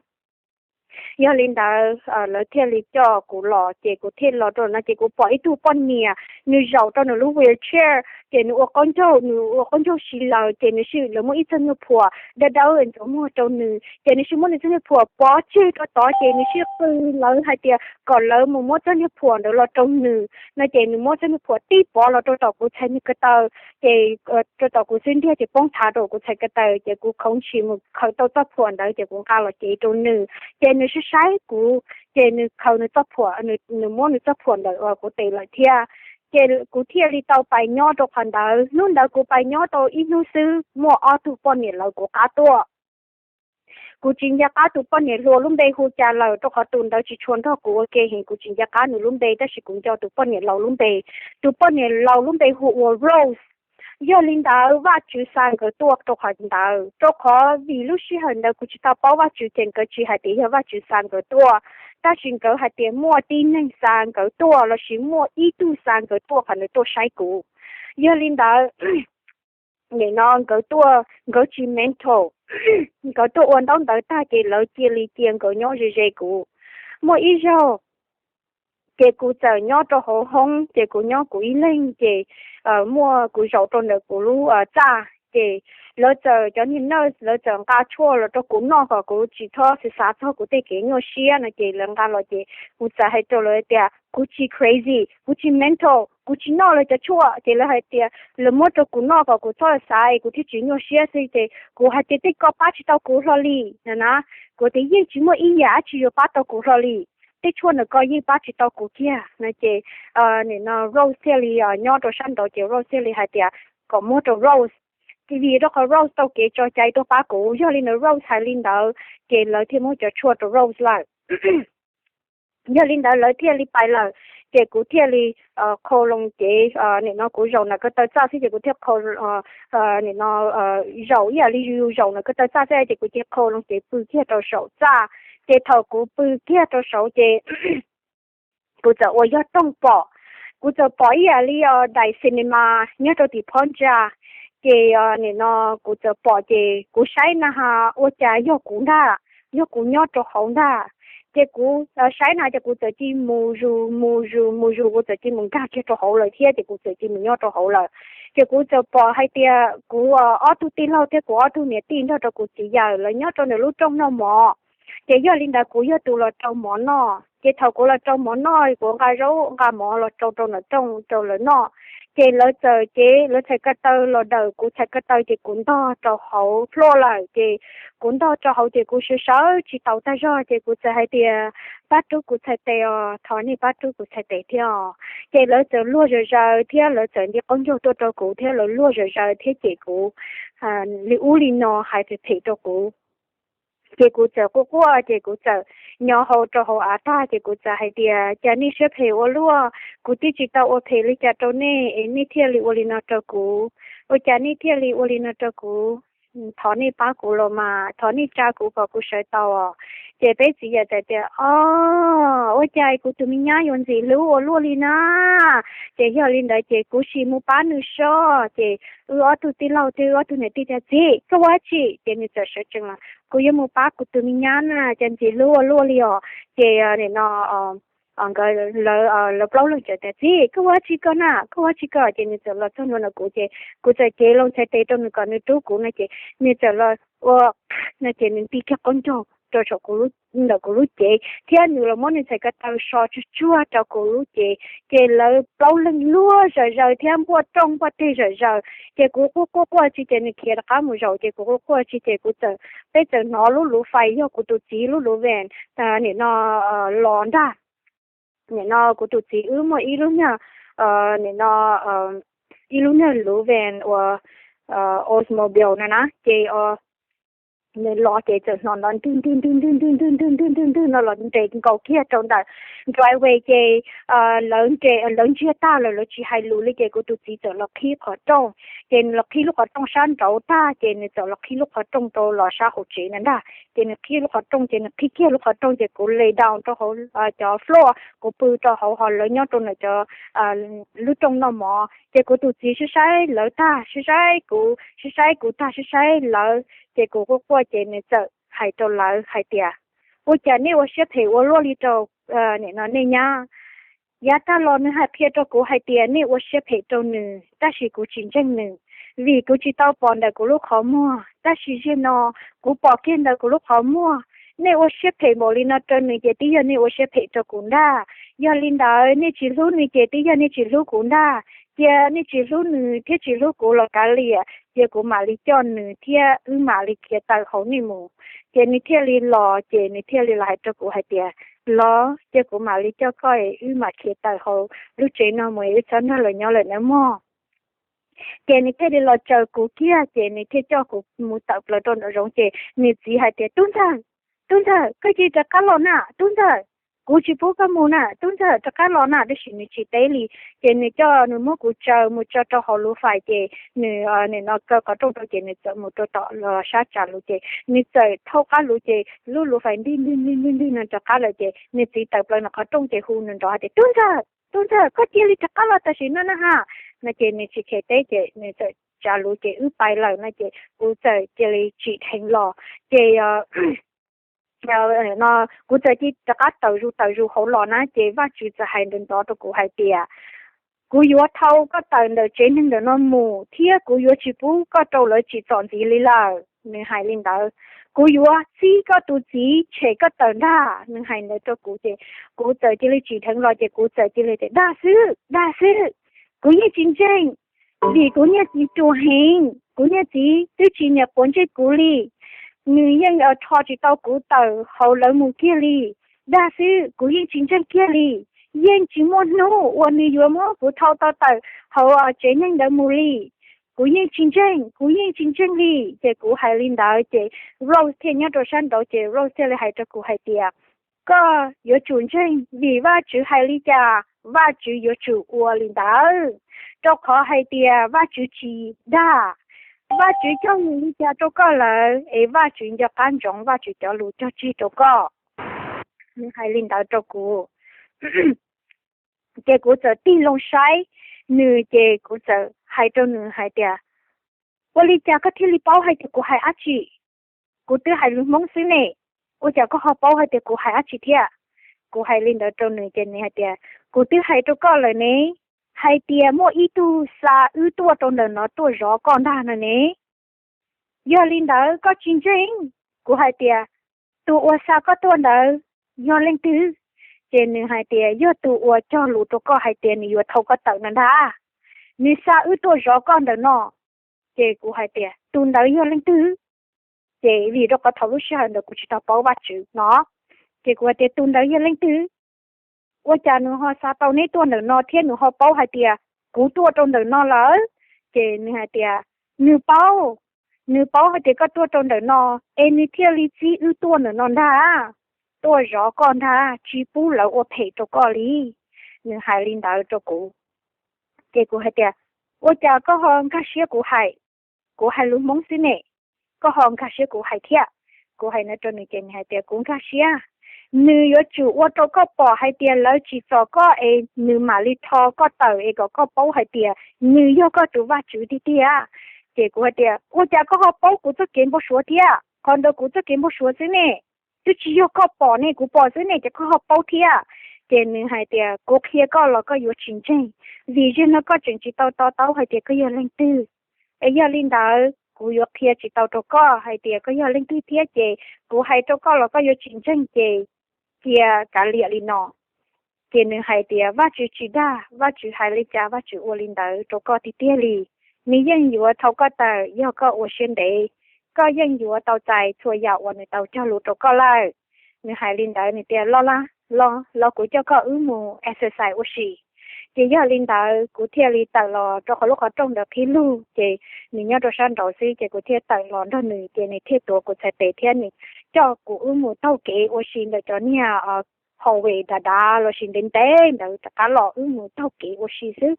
Yog li ntawd lawv thiaj li coj kuv los ces kuv thiaj los rau no ces kuv pom ib tug poj niam nws zaum rau nws lub wheelchair ces nws ua qaub ncaug, nws ua qaub ncaug si laws ces nws sim lawv muab ib txoj nyuag phuam dawb dawb ntxuav muag rau nws ces nws sim muab nws txoj nyuag phuam pov tseg rau tod ces nws sim qw lawv hais tias kom lawv mus muab txoj nyuag phuam ntawd los rau nws no ces nws muab txoj nyuag phuam tib pov los rau tom kuv txhais niag ko taw ces rau tom kuv xub ntiag ces poob thav rau kuv txhais ko taw ces kuv khoov ntshis mus khaws tau txoj phuam ntawd ces kuv nqa los cev rau nws ces nws saib saib kuv ces nws khaws nws txoj phuam, nws muab nws txoj phuam ntawd ua kuv tes lawm thiab. Ces kuv thiaj li tau pais nyob rau qhov ntawd. Hnub ntawd kuv pais nyob tau ib hnub xwb muaj ob tug poj niam lawv kuv qab tuaj. Kuv tsis nco qab tus poj niam hluas lub npe hu cas lawm rau qhov tus ntawd tsis tshua nrog kuv ua ke heev, kuv tsis nco qab nws lub npe tab sis kuv nco tus poj niam laus lub npe. Tus poj niam laus lub npe hu ua Rose. Yog li ntawd Vajtswv xa nkawd tuaj rau qhov ntawd, rau qhov vim lub sij hawm ntawd kuv tsis tau paub Vajtswv ces nkawd tsis hais tias yog Vajtswv xa nkawd tuaj, tab sis nkawd hais tias muaj tib neeg xa nkawd tuaj lossis muaj ib tug xa nkawd tuaj qhov ntawd tuaj saib kuv. Yog li ntawd nim no nkawd tuaj nkawd tsis mental nkawd tuaj ua ntaub ntawv tag ces lawv cia li cia nkawd nyob ze ze kuv. Muaj ib zaug ces kuv txawm nyob rau hauv hoob ces kuv nyob kuv ib leeg ces muaj kuv zaum rau ntawm kuv lub txaj ces lawv txawm, cov niag nurse lawv txawm nqa tshuaj los rau kuv noj kom kuv tsis txhob xav xav txog kuv tej kev nyuaj siab no ces lawv nqa los ces kuv txawm hais rau lawv tias kuv tsis crazy, kuv tsis mental, kuv tsis noj lawv cov tshuaj. Ces lawv hais tias lawv muab rau kuv noj kom kuv txhob xav es kuv thiaj tsis nyuaj siab xwb ces kuv hais tias tej ko pab tsis tau kuv hlo li no na. Kuv tias yeej tsis muaj ib yam dab tsi yuav pab tau kuv hlo li, tej tshuaj ntawm ko yeej pab tsis tau kuv kiag no ces nim no Rose thiaj li nyob rau sab nraud ces Rose thiaj li hais tias kom muab rau Rose, vim rau qhov Rose tau kev tso cai tuaj pab kuv. Yog li ntawd Rose hais li ntawd ces lawv thiaj muab cov tshuaj rau Rose lawm. Yog li ntawd lawv thiaj li pais lawm ces kuv thiaj li qhau loo cev, nim no kuv zaum ntawm ko taw txaj xwb ces kuv thiaj qhau, nim no zaum ib yam li yus zaum ntawm ko taw txaj xwb ces kuv cia li qhau loo cev pw kiag rau saum txaj. Ces thaum kuv pw kiag rau saud ces kuv txawm ua yog rooj pom, kuv txawm pom ib yam li daim cinema nyob rau tim phab ntsa. Ces nim no kuv txawm pom ces kuv saib na has ua cas yog kuv ntag, yog kuv nyob rau hauv ntag. Ces kuv saib na ces kuv txawm cia li mus zus mus zus mus zus, kuv txawm cia li mus nkag kiag rau hauv lawm thiab ces kuv txawm cia li mus nyob rau hauv lawm. Ces kuv txawm pom hais tias kuv ob tug tij laug thiab kuv ob tug niam tij nrog rau kuv txiv yawm lawv nyob rau ntawm lub rooj noj mov. Ces yog li ntawd kuv yog tus los rau mov noj. Ces thaum kuv los rau mov noj, kuv nqa zaub nqa mov los rau rau ntawm rooj rau lawv noj. Ces lawv txawm cev lawv txhais ko taw los dawm kuv txhais ko taw ces kuv ntog rau hauv floor lawm. Ces kuv ntog rau hauv ces kuv sawv sawv tsis taus tag zog ces kuv txawm hais tias pab rub kuv txhais tes os, thov nej pab rub kuv txhais tes thiab os. Ces lawv txawm luag zom zaws thiab lawv txawm nti qaub ncaug tuaj rau kuv thiab lawv luag zom zaws thiab cem kuv li ub li no hais phem phem rau kuv. Ces kuv txawm quaj quaj ces kuv txawm nyo hau rau hauv av tag ces kuv txawm hais tias cas nej siab phem ua luaj, kuv twb tsis tau ua phem li cas rau nej es nej thiaj li ua li no rau kuv. Ua cas nej thiaj li ua li no rau kuv? Thov nej pab kuv los mas, thov nej tsa kuv kom kuv sawv tau. Ces peb txiv yawm txawm tias, Os, ua cas kuv tus me nyab yuav ntxim hlub ua luaj li na? Ces yog li ntawd ces kuv sim mus pab nws soj. Ces wb ob tug tij laug thiab wb ob tug niam tij tias, Txiv, koj ua dab tsi? Ces nws txawm sawv tsees los, Kuv yuav mus pab kuv tus me nyab na, cas ntxim hlub ua luaj li os. Ces nim no nkawd, lawv plaub leeg txawm tias, Txiv, koj ua dab tsi koj na? Koj ua dab tsi koj? Ces nws txawm los txog ntua ntawm kuv ces kuv txawm cev loo txhais tes rau nws kom nws rub kuv no ces nws txawm los ua no ces nws nti kiag qaub ncaug rau saum kuv, ntawm kuv lub cev thiab nws los muab nws txhais ko taw so tsuag tsuag rau kuv lub cev. Ces lawv plaub leeg luag zom zaws thiab npuaj rooj npuaj teg zom zaws. Ces kuv quaj quaj quaj tsis ces nws khiav rov qab mus zaum ces kuv quaj quaj tsis ces kuv txawm, peb txawm hnov lub luv fais yog kuv tus txiv lub luv van nim no los ntag. Nim no kuv tus txiv wb muaj ib lub niag, nim no ib lub niag luv van uas Oldsmobile no na ces nws los ces txawm hnov nrov ntwg ntwg ntwg ntwg ntwg ntwg ntwg ntwg ntwg ntwg ntwg no los nres nkaus kiag rau ntawm driveway ces lawv ntsiag tag lawm lawv tsis hais lus li ces kuv tus txiv txawm los qhib qhov rooj. Ces nws los qhib lub qhov rooj sab nraud tag ces nws txawm los qhib lub qhov rooj rau los sab hauv tsev na ntag. Ces nws qhib lub qhov rooj ces nws qhib kiag lub qhov rooj ces kuv lay down rau hauv cov floor, kuv pw rau hauv ho lawv nyob rau ntawm cov lub rooj noj mov. Ces kuv tus txiv saib saib lawv tag, saib saib kuv, saib saib kuv tag, saib saib lawv, ces kuv quaj quaj ces nws txawm hais rau lawv hais tias, Ua cas nej ua siab phem ua luaj li rau nim no nej nyab? Yav tag los nws hais qhia rau kuv hais tias nej ua siab phem rau nws, tab sis kuv tsis ntseeg nws, vim kuv tsis tau pom ntawm kuv lub qhov muag. Tab sis zaum no kuv pom kiag ntawm kuv lub qhov muag. Nej ua siab phem npaum li no rau nws ces twb yog nej ua siab phem rau kuv ntag. Yog li ntawd nej tsis hlub nws ces twb yog nej tsis hlub kuv ntag. Cia nej tsis hlub nws thiab tsis hlub kuv los kav liam, cia kuv mam li coj nws thiab wb mam li khiav tawm hauv nej mus. Ces nws thiaj li los, ces nws thiaj li los hais rau kuv hais tias, Los cia kuv mam li coj koj es wb mam khiav tawm hauv lub tsev no mus es wb txhob nrog lawv nyob lawm nawb mog. Ces nws thiaj li los tsaws kuv kiag, ces nws thiaj coj kuv mus tawm plaws rau nraum zoov, ces nws txiv hais tias, Tub ntxawg, tub ntxawg, koj cia li rov qab los na, tub ntxawg, kuv tsis pub koj mus na, tub ntxawg, rov qab los na. Tab sis nws tsis teb li, ces nws coj, nws muab kuv tsaws mus tso rau hauv luv fais, ces nws nim no kaw qhov rooj rau ces nws txawm mus rau tom sab tsam lus, ces nws txawm thauj qab lus ces lub luv fais ntwg ntwg ntwg ntwg ntwg no rov qab lawm, ces nws txiv tawm plaws nws qhov rooj ces hu nws nrov hais tias, Tub ntxawg, tub ntxawg, koj cia li rov qab los tam sim no na ha. No ces nws tsis kheev teb ces nws txawm tsav lus ces wb pais lawm no ces kuv txawm cia li tsim dheev los. Ces no kuv txawm cia li rov qab tawm zus tawm zus hauv los na ces Vajtswv txawm hais ntawm ntawd rau kuv hais tias, kuv yuav thau koj tawm ntawm tsev neeg ntawm no mus thiab kuv yuav tsis pub koj rau lawv tsim txom ntxiv li lawm. Nws hais li ntawd. Kuv yuav txib koj tus txiv tshem koj tawm ntag. Nws hais ntawd rau kuv ces kuv txawm cia li tsim dheev los ces kuv txawm cia li tias, dag xwb, dag xwb. Kuv yeej tsis ntseeg, vim kuv niag txiv ruam heev, kuv niag txiv twb tsis niam quav ntsej kuv li. Nws yeej rho tsis tau kuv tawm hauv lawv mus kiag li. Dag xwb, kuv yeej tsis ntseeg kiag li. Yeej tsis muaj hnub uas nws yuav muab kuv thau tau tawm hauv tsev neeg ntawd mus li. Kuv yeej tsis ntseeg, kuv yeej tsis ntseeg li. Ces kuv hais li ntawd ces Rose thiaj nyob rau sab nraud ces Rose thiaj li hais rau kuv hais tias, koj yuav tsum ntseeg vim Vajtswv hais li cas Vajtswv yuav tsum ua li ntawd, rau qhov hais tias Vajtswv tsis dag. Vajtswv cog lus li cas rau koj lawm es Vajtswv nco qab ntsoov Vajtswv cov lus cog tseg rau koj. Nws hais li ntawd rau kuv ces kuv txawm tig loo saib nws ces kuv txawm hais rau nws hais tias, ua li cas koj thiaj li paub hais tias kuv hais dab tsi? Kuv twb hais lus Hmoob xwb ne, ua cas koj ho paub hais tias kuv hais dab tsi thiab? Kuv hais li ntawd rau nws ces nws hais tias, kuv twb hais rau koj lawm ne, hais tias muaj ib tug xa wb tuaj rau ntawm no tuaj zov koj ntag no ne. Yog li ntawd koj tsis ntseeg? Kuv hais tias, tus uas xa koj tuaj ntawd yog leej twg? Ces nws hais tias yog tus uas cog lus rau koj hais tias nws yuav thau koj tawm no ntag, nws xa wb tuaj zov koj ntawm no. Ces kuv hais tias tus ntawd yog leej twg? Ces vim rau qhov thaum lub sij hawm ntawd kuv tsis tau paub Vajtswv no, ces kuv hais tias tus ntawd yog leej twg? Ua cas nws ho xa tau neb tuaj ntawm no thiab nws ho paub hais tias kuv tuaj rau ntawm no lawm? Ces nws hais tias, nws paub, nws paub hais tias koj tuaj rau ntawm no, es nws thiaj li txib wb tuaj ntawm no ntag, tuaj zov koj ntag, tsis pub lawv ua phem rau koj li. Nws hais li ntawd rau kuv. Ces kuv hais tias, ua cas koj ho nkag siab kuv hais, kuv hais lus Hmoob xwb ne, koj ho nkag siab kuv hais thiab? Kuv hais no rau nws ces nws hais tias kuv nkag siab, nws yuav tsum ua rau koj pom hais tias lawv tsim txom koj es nws mam li thau koj tawm es kom koj paub hais tias nws yog koj tus Vajtswv tiag tiag. Ces kuv hais tias ua cas koj ho paub kuv txoj kev npau suav thiab? Qhov ntawd kuv txoj kev npau suav xwb ne, twb tsis yog koj pom ne, kuv pom xwb ne ces koj ho paub thiab. Ces nws hais tias kuv qhia koj los koj yuav tsis ntseeg, vim zaum no koj tseem tsis tau to taub hais tias koj yog leej twg. Es yog li ntawd kuv yuav qhia tsis tau rau koj hais tias koj yog leej twg thiab ces kuv hais rau koj los koj yuav tsis ntseeg ces cia kav liam li no. Ces nws hais tias Vajtswv tsis dag, Vajtswv hais li cas Vajtswv ua li ntawd rau koj tiag tiag li. Nws yeej yuav thau koj tawm yog koj ua siab ntev, koj yeej yuav tau txais txhua yam uas nws tau cog lus rau koj lawm. Nws hais li ntawd nws tias los los los kuv coj koj wb mus exercise ua si. Ces yog li ntawd kuv thiaj li tawm los rau qhov lub qhov rooj ntawd qhib lug ces nws nyob rau sab nraud xwb ces kuv thiaj tawm los nrog nws ces nws thiaj tuav kuv txhais tes thiab nws coj kuv wb mus taug kev ua si ntawm cov niag hallway dav dav los sis ntev ntev ntawd rov qab los wb mus taug kev ua si xwb.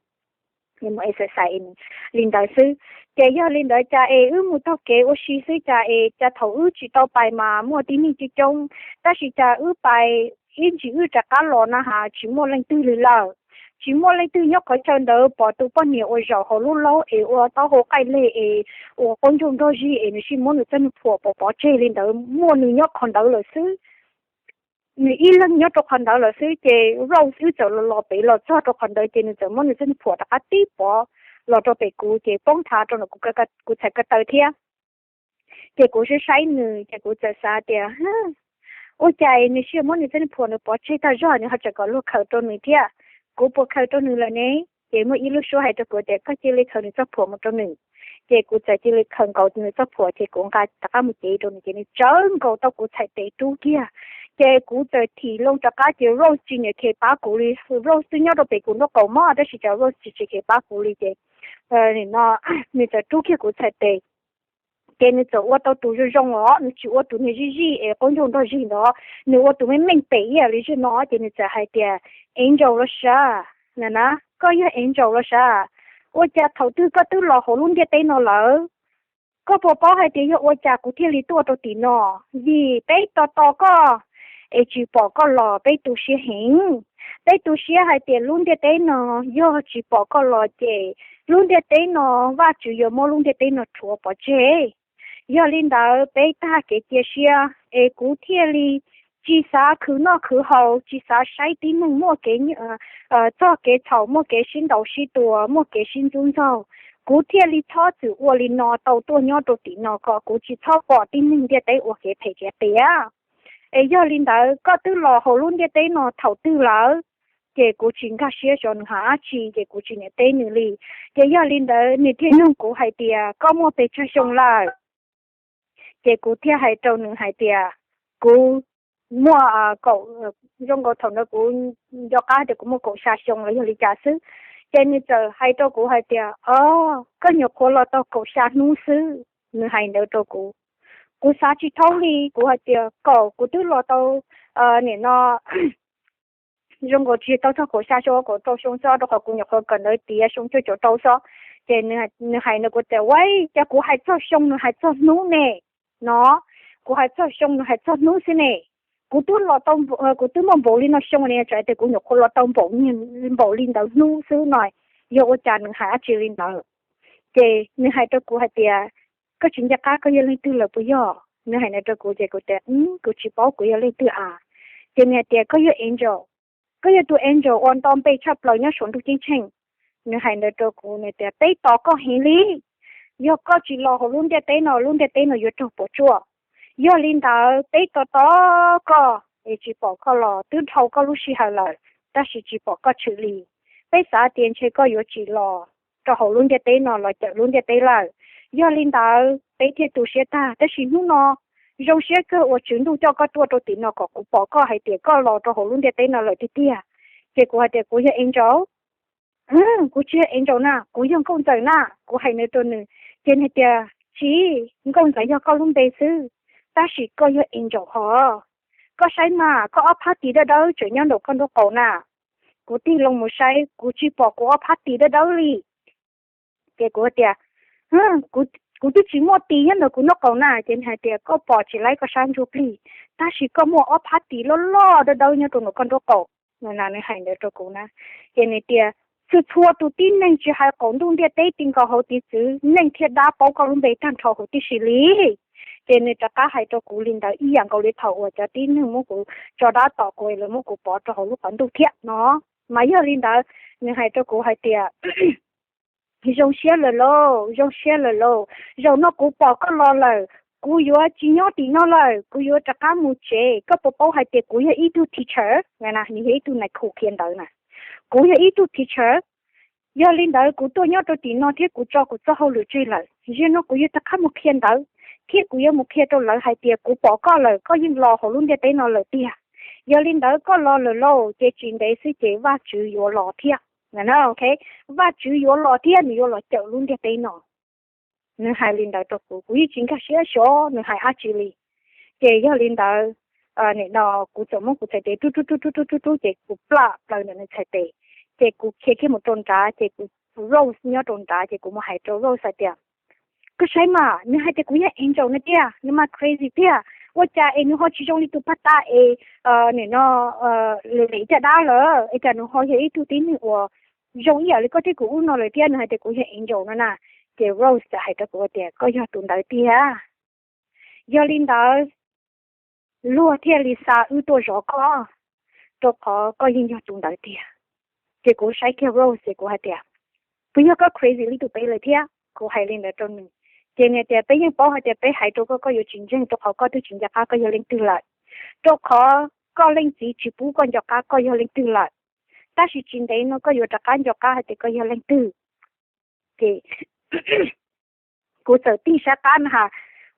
Mus exercise li ntawd xwb. Ces yog li ntawd cas es wb mus taug kev ua si xwb cas es cas thaum wb tsis tau pais mas muaj tib neeg coob coob, tab sis cas wb pais ib ntsis wb rov qab los na has tsis muaj leej twg li lawm. Tsis muaj leej twg nyob qhov chaw ntawd, pom tus poj niam uas zaum hauv lub laub es ua taub hau qaij leg es ua qaub ncaug nrog zig es nws sij muab nws txoj niag phuam pov pov tseg li ntawd muaj nws nyob qhov ntawd lawm xwb. Nws ib leeg nyob rau qhov ntawd lawm xwb ces Rose wb txawm los los pem los txog rau qhov ntawd ces nws txawm muab nws txoj niag phuam rov qab tib pov los rau pem kuv ces poob thav rau ntawm kuv txhais ko taw thiab. Ces kuv saib saib nws ces kuv txawm xav tias ua cas nws sij muab nws txoj niag phuam nws pov tseg tag zog nws ho tseem kom luag khaws rau nws thiab. Kuv puas khaws rau nws lawm ne? Ces muaj ib lub suab hais rau kuv tias koj cia li khaws nws txoj phuam mus rau nws. Ces kuv txawm cia li khaws nkaus nws txoj phuam ces kuv nqa rov qab mus cev rau nws ces nws tsawv nkaus tau kuv txhais tes rub kiag. Ces kuv txawm thim loo rov qab ces Rose tsis niam khev pab kuv li. Rose twb nyob rau pem kuv nraub qaum mog tab sis cas Rose tsis tsis khev pab kuv li ces no nws txawm rub kiag kuv txhais tes. Ces nws txawm ua tau tus zoo zoo os, nws tsis ua tus niag zij zij es qaub ncaug nrog zig ntawd, nws ua tus meej meej pem ib yam li zim no ces nws txawm hais tias Angel los sav, na na, koj yog Angel los sav? Ua cas thaum twg koj twb los hauv lub ntiaj teb no lawm? Koj puas paub hais tias yog ua cas kuv thiaj li tuaj rau tim no? Vim peb tos tos koj es tsis pom koj los peb tu siab heev. Peb tu siab hais tias lub ntiaj teb no yog tsis pom koj los ces lub ntiaj teb no, Vajtswv yuav muab lub ntiaj teb no rhuav pov tseg. Yog li ntawd peb tag kev cia siab es kuv thiaj li tsis xav khwv noj khwv haus, tsis xav saib tib neeg muaj kev, txog kev txhaum, muaj kev sib ntaus sib tua, muaj kev sib ntxub ntxaug. Kuv thiaj li txhob txwm ua li no tau tuaj nyob rau tim no kom kuv tsis txhob pom tib neeg ntiaj teb ua kev phem kev qias. Es yog li ntawd koj twb los hauv lub ntiaj teb no thaum twg lawm? Ces kuv tsis nkag siab xyov nws hais dab tsi ces kuv tsis niam teb nws li. Ces yog li ntawd nws thiaj nug kuv hais tias koj muaj pes tsawg xyoo lawm? Ces kuv thiaj hais rau nws hais tias kuv muaj kaum, zoo nkaus thaum ntawd kuv nco qab tias kuv muaj kaum xya xyoo los yog li cas xwb. Ces nws txawm hais rau kuv hais tias o, koj nyuam qhuav los tau kaum xya hnub xwb. Nws hais ntawd rau kuv, kuv xav tsis thoob li. Kuv hais tias kaum, kuv twb los tau, nim no zoo nkaus tsis tau txog kaum xya xyoo, kaum rau xyoo xwb rau qhov kuv nyuam qhuav kawm ntawv tiav xyoo cuaj caum rau xwb. Ces nws hais ntawd kuv tias ua cas kuv hais txog xyoo nws hais txog hnub ne? No, kuv hais txog xyoo nws hais txog hnub xwb ne. Kuv twb los tau, kuv twb muaj npaum li no xyoo ne, txawm tias kuv nyuam qhuav los tau npaum li ntawd hnub xwb no, yog ua cas nws hais dab tsi li ntawd? Ces nws hais rau kuv hais tias koj tsis nco qab koj yog leej twg lawm puas yog? Nws hais ntawd rau kuv ces kuv tias kuv tsis paub kuv yog leej twg a. Ces nws hais tias koj yog angel, koj yog tus angel uas nto npe tshaj plaws nyob saum ntuj ceeb tsheej. Nws hais ntawd rau kuv, nws tias peb tos koj heev li. Yog koj tsis los hauv lub ntiaj teb no, lub ntiaj teb no yuav raug puas tsuaj. Yog li ntawd peb tos tos koj es tsis pom koj los twb dhau koj lub sij hawm lawm, tab sis tsis pom koj tshwm li. Peb xav tias ntshe koj yuav tsis los rau hauv lub ntiaj teb no los cawm lub ntiaj teb lawm. Yog li ntawd peb thiaj tu siab tag, tab sis hnub no zoo siab kawg uas tswv ntuj coj koj tuaj rau tim no kom kuv pom koj hais tias koj los rau hauv lub ntiaj teb no lawm tiag tiag. Ces kuv hais tias kuv yog angel. Kuv tsis yog angel na, kuv yog nkauj ntxawm na, kuv hais ntawd rau nws. Ces nws tias tsis, nkauj ntxawm yog koj lub npe xwb, tab sis koj yog angel hos. Koj saib mas, koj ob phab tis dawb dawb tseem nyob nraum koj nraub qaum na. Kuv tig loo mus saib, kuv tsis pom kuv ob phab tis dawb dawb li. Ces kuv tias kuv twb tsis muaj tis nyob ntawm kuv nraub qaum na. Ces nws hais tias koj pom tsis laib koj sab ntsuj plig, tab sis koj muaj ob phab tis loj loj dawb dawb nyob rau nraum koj nraub qaum. Nws hais ntawd rau kuv na. Ces nws tias txhua txhua tus tib neeg tsis hais qaum ntuj ntiaj teb ti nkaus hauv tiv txwv, neeg thiab dab paub koj lub npe tag nrho huv tib si li. Ces nws rov qab hais rau kuv li ntawd ib yam nkaus li thaum uas cov tib neeg muab kuv tso dab tom kuv, lawv muab kuv pov rau hauv lub qhov ntuj thiab no. Mas yog li ntawd nws hais rau kuv hais tias zoo siab lawm lauj, zoo siab lawm lauj, zaum no kuv pom koj los lawm, kuv yuav tsis nyob tim no lawm, kuv yuav rov qab mus tsev. Koj puas paub hais tias kuv yog ib tug teacher? Nws yog ib tug nais khu qhia ntawv na. Kuv yog ib tug teacher. Yog li ntawd kuv tuaj nyob rau tim no thiab kuv tso kuv txoj hauj lwm tseg lawm, zaum no kuv yuav rov qab mus qhia ntawv, thiab kuv yuav mus qhia rau lawv hais tias kuv pom koj lawm, koj yeej los hauv lub ntiaj teb no lawm tiag. Yog li ntawd koj los lawm lauj, ces tsis ntev xwb ces Vajtswv yuav los thiab. Vajtswv yuav los thiab, nws yuav los cawm lub ntiaj teb no. Nws hais li ntawd rau kuv, kuv yeej tsis nkag siab xyov nws hais dab tsi li. Ces yog li ntawd, nim no kuv txawm muab kuv txhais tes rub rub rub rub rub rub rub ces kuv plaj plaws ntawm nws txhais tes. Ces kuv khiav kiag mus rau nrad ces kuv, Rose nyob rau nrad ces kuv mus hais rau Rose hais tias koj saib mas, nws hais tias kuv yog angel no tiag, nws mas crazy tiag. Ua cas es nws ho tsis zoo li tus paj tas es nim no lem caj dab lawm, es cas nws ho yog ib tug tib neeg uas zoo ib yam li koj thiab kuv ub no lawm thiab, nws hais tias kuv yog angel no na. Ces Rose txawm hais rau kuv tias koj yog tus ntawd tiag. Yog li ntawd luag thiaj li xa wb tuaj zov koj, rau qhov koj yeej yog tus ntawd tiag. Ces kuv saib kiag Rose ces kuv hais tias puas yog koj crazy li tus pem lawm thiab? Kuv hais li ntawd rau nws. Ces nws tias peb yeej paub hais tias peb hais rau koj koj yuav tsis ntseeg, rau qhov koj twb tsis nco qab koj yog leej twg lawm, rau qhov koj leej txiv tsis pub koj nco qab koj yog leej twg lawm. Tab sis tsis ntev no koj yuav rov qab nco qab hais tias koj yog leej twg. Ces kuv txawm tig sab qab na has,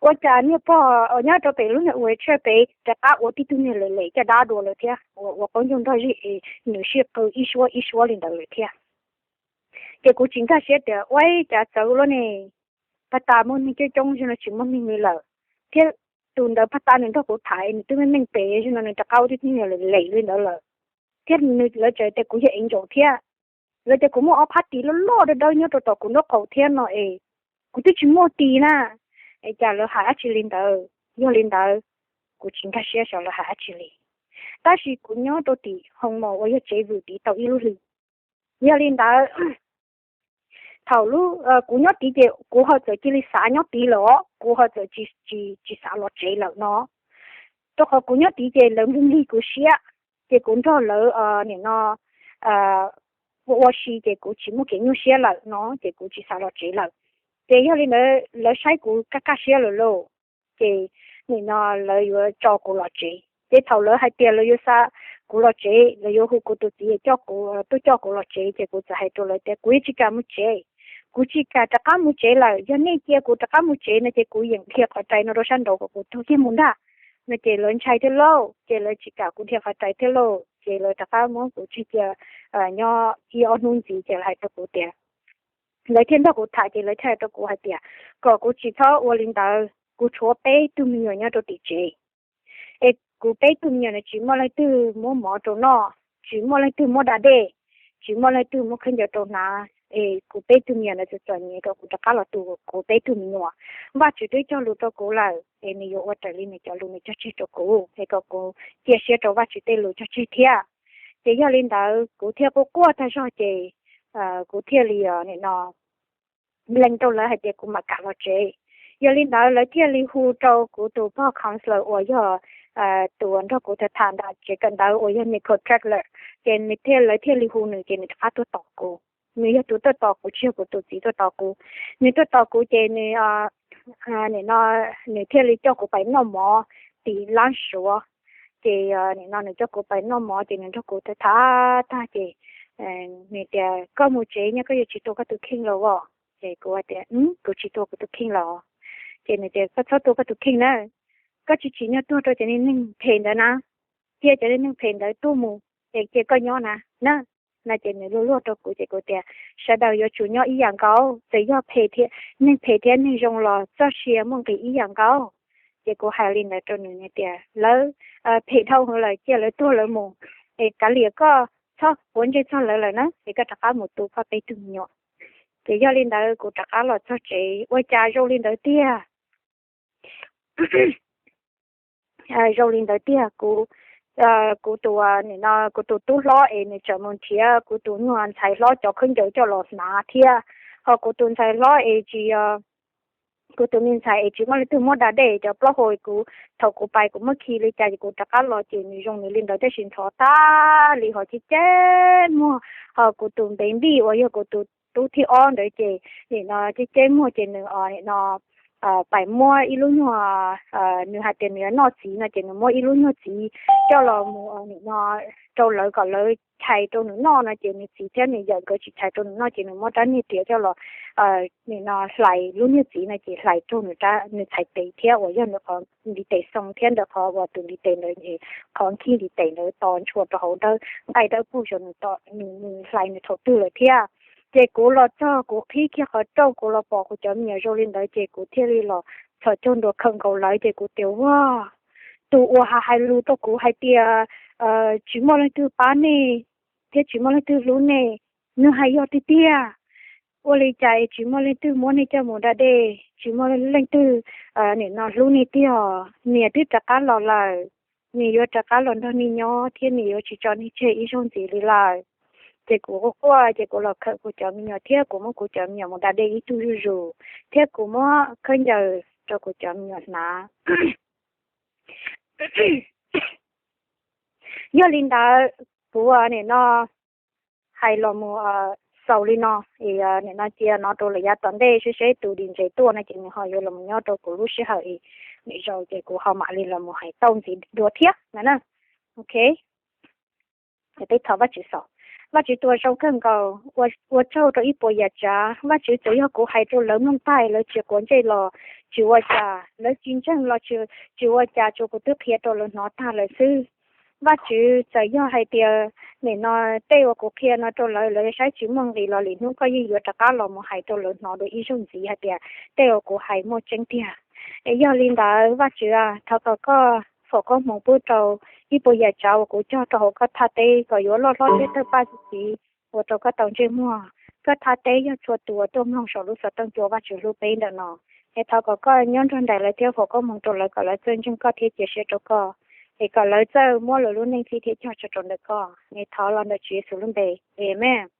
ua cas niag pog nyob rau pem lub niag ua tshaj pem rov qab ua tib tug niag lem lem caj dab dua lawm thiab, ua qoob ncoog nrog zig es nws sib qw ib suab ib suab li ntawd lawm thiab. Ces kuv tsis nkag siab tias ua cas txawv lub ne, paj tas muaj neeg coob coob, zaum no tsis muaj neeg li lawm, thiab tus ntawd paj tas nws nrog kuv tham nws twb meej meej pem, zaum no nws rov qab ua tib tug niag lem lem li ntawd lawm, thiab nws lawv tseem tias kuv yog angel thiab. Lawv tias kuv muaj ob phab tis loj loj dawb dawb nyob rau tom kuv nraub qaum thiab no es kuv twb tsis muaj tis na, es cas lawv hais dab tsi li ntawd? Yog li ntawd kuv tsis nkag siab xyov lawv hais dab tsi li. tab sis kuv nyob rau tim hoo mos uas yog tsev vwm tid tau ib lub hli. Yog li ntawd, thaum lub kuv nyob tid ces kuv ho txawm cia li xav nyob tid lawm os, kuv ho txawm tsis xav los tsev lawm no. Rau qhov kuv nyob tid ces lawv nplig nplig kuv siab, ces kuv nrog lawv nim no ua ua si ces kuv tsis muaj kev nyuaj siab lawm no ces kuv tsis xav los tsev lawm. Ces yog li ntawd lawv saib kuv kaj kaj siab lawm lauj, ces nim no lawv yuav tso kuv los tsev. Ces thaum lawv hais tias lawv yuav xa kuv los tsev, lawv yuav hu kuv tus txiv coj kuv, tuaj coj kuv los tsev, ces kuv txawm hais rau lawv tias kuv yeej tsis kam mus tsev, kuv tsis kam rov qab mus tsev lawm. Yog nej cia kuv rov qab mus tsev no ces kuv yeem dhia qhov rais no rau sab nraud kom kuv taug kiag mus ntag no. Ces lawv ntshai thiab lauj, ces lawv tsis kam kuv dhia qhov rais thiab lauj, ces lawv rov qab muab kuv tseg cia nyob ib ob hnub ntxiv ces lawv hais rau kuv tias, lawv thiaj nrog kuv tham ces lawv thiaj hais rau kuv hais tias kom kuv tsis txhob ua li ntawd, kuv tshuav peb tug me nyuam nyob rau tim tsev, es kuv peb tug me nyuam no tsis muaj leej twg muab mov rau noj, tsis muaj leej twg muab da dej, tsis muaj leej twg muab khaub ncaws rau hnav, es kuv peb tug me nyuam no txom txom nyem, kom kuv rov qab los tu kuv peb tug me nyuam. Vajtswv twb cog lus rau kuv lawm es nws yuav ua raws li nws cov lus nws cog tseg rau kuv, es kom kuv cia siab rau Vajtswv tej lus cog tseg thiab. Ces yog li ntawd kuv thiaj quaj quaj tag zog ces kuv thiaj li nim no lees rau lawv hais tias kuv mam kam los tsev. Yog li ntawd lawv thiaj li hu rau kuv tus pog counselor uas yog tus uas nrog kuv tham tham ntawm tsev kawm ntawv uas yog Nicole Tragler, ces nws thiaj, lawv thiaj li hu nws ces nws rov qab tuaj tos kuv. Nws yog tus tuaj tos kuv, tsis yog kuv tus txiv tuaj tos kuv. Nws tuaj tos kuv ces nws nim no nws thiaj li coj kuv pais noj mov tim lab suav. Ces nim no nws coj kuv pais noj mov ces nws nrog kuv tham tham tag ces nws tias koj mus tsev nyob koj yuav tsis tua koj tus kheej los as? Ces kuv tias kuv tsis tua kuv tus kheej los. Ces nws tias koj txhob tua koj tus kheej na, koj tsis tsim nyog tuag rau cov niag neeg phem ntawd na, cia cov niag neeg phem ntawd tuaj mus, es cia koj nyob na na. No ces nws luag luag rau kuv ces kuv tias sawv daws yuav tsum nyob ib yam nkaus, txawm yog phem thiab, neeg phem thiab neeg zoo los txoj sia muaj nqis ib yam nkaus. Ces kuv hais li ntawd rau nws tias lawv phem dhau hwv lawm, cia lawv tuag lawv mus, es kav liam koj txhob quav ntsej txog lawv lawm na, es koj rov qab mus tu koj peb tug me nyuam. Ces yog li ntawd kuv rov qab los txog tsev, ua cas zoo li ntawd tiag. Zoo li ntawd tiag, kuv, kuv tus, nim no kuv tus tub hlob es nws tseem mus nrhiav kuv tus nyuag ntxhais hlob cov khaub ncaws coj los hnav thiab, ho kuv tus ntxhais hlob es tsis, kuv tus me ntxhais es tsis muaj leej twg muab da dej cov plaub hau, kuv, thaum kuv pais kuv muab khi li cas ces kuv rov qab los ces nws zoo nws li ntawd, tab sis ntxhov tag li ho ceb ceb muag, ho kuv tus npev npij uas yog kuv tus tub thib ob ntawd ces nim no ceb ceb muag ces nws nim no pais muab ib lub nyuag, nws hais tias nws yuav noj txiv no ces nws muab ib lub nyuag txiv coj los mus nim no rau lawv kom lawv chais rau nws noj no ces nws txiv thiab nws yawm nkawd tsis chais rau nws noj ces nws muab rab niag riam coj los nim no hlais lub nyuag txiv no ces hlais raug nws, nws txhais tes thiab uas yog nws qhov ntiv tes xoo thiab ntawm qhov uas tus ntiv tes ntawd, qhov nkhib ntiv tes ntawd to ntshua rau hauv dawb, nqaij dawb paug xyov nws, nws hlais nws thaum twg lawm thiab. Ces kuv los txog kuv qhib kiag qhov rooj kuv los pom kuv cov me nyuam zoo li ntawd ces kuv thiaj li los txhos caug ntua khawm nkaus lawv ces kuv tias ua, tus uas hais lus rau kuv hais tias tsis muaj leej twg pab nej thiab tsis muaj leej twg hlub nej, nws hais yog tiag tiag. Ua li cas es tsis muaj leej twg muab nej coj mus da dej, tsis muaj leej twg nim no hlub nej tiag. Niam twb rov qab los lawm, nws yuav rov qab los nrog nej nyob thiab nws yuav tsis tso nej tseg ib zaug ntxiv li lawm. Ces kuv quaj quaj ces kuv los khawm kuv cov me nyuam thiab kuv muab kuv cov me nyuam mus da dej ib tug zuj zus thiab kuv muab khaub ncaws rau kuv cov me nyuam hnav. Yog li ntawd kuv nim no hais los mus xaus li no, es nim no cia no rau lawm yav tom ntej seb seb tus di ntses tuaj no ces nws ho yuav los nyob rau kuv lub sij hawm es nws zaum ces kuv ho mam li los mus hais tau ntxiv dua thiab no na. Ok, peb thov Vajtswv xaus. Vajtswv tus uas zoo kawg nkaus, ua tsaug rau ib puas yam tsav. Vajtswv, txawm yog kuv hais rau lawv mloog tag lawv tsis quav ntsej los tsis ua cas, lawv tsis ntseeg los tsis ua cas, tsuas kuv twb qhia rau lawv hnov tag lawm xwb. Vajtswv, txawm yog hais tias nim no tej uas kuv qhia no rau lawv, lawv saib tsis muaj nqis los lwm hnub koj yeej yuav rov qab los mus hais rau lawv hnov dua ib zaug ntxiv hais tias tej uas kuv hais muaj tseeb tiag. Es yog li ntawd Vajtswv, thov kom koj foom koob hmoov pub rau ib puas yam tsav uas kuv cog rau hauv koj thaj teb kom yuav loj hlob thiab tawg paj txi txiv ua rau koj tau ntsej muag. Koj thaj teb yog txhua tus uas tuaj mloog saum lub xov tooj cua Vajtswv hlub peb ntawm no. Es thov kom koj nyob nrog nraim lawv thiab foom koob hmoov rau lawv kom lawv txawj ntseeg koj thiab cia siab rau koj. es kom lawv txawj muab lawv lub neej txib thiab cog tso rau ntawm koj. Es thov los ntawm Tswv Yexus lub npe, amees.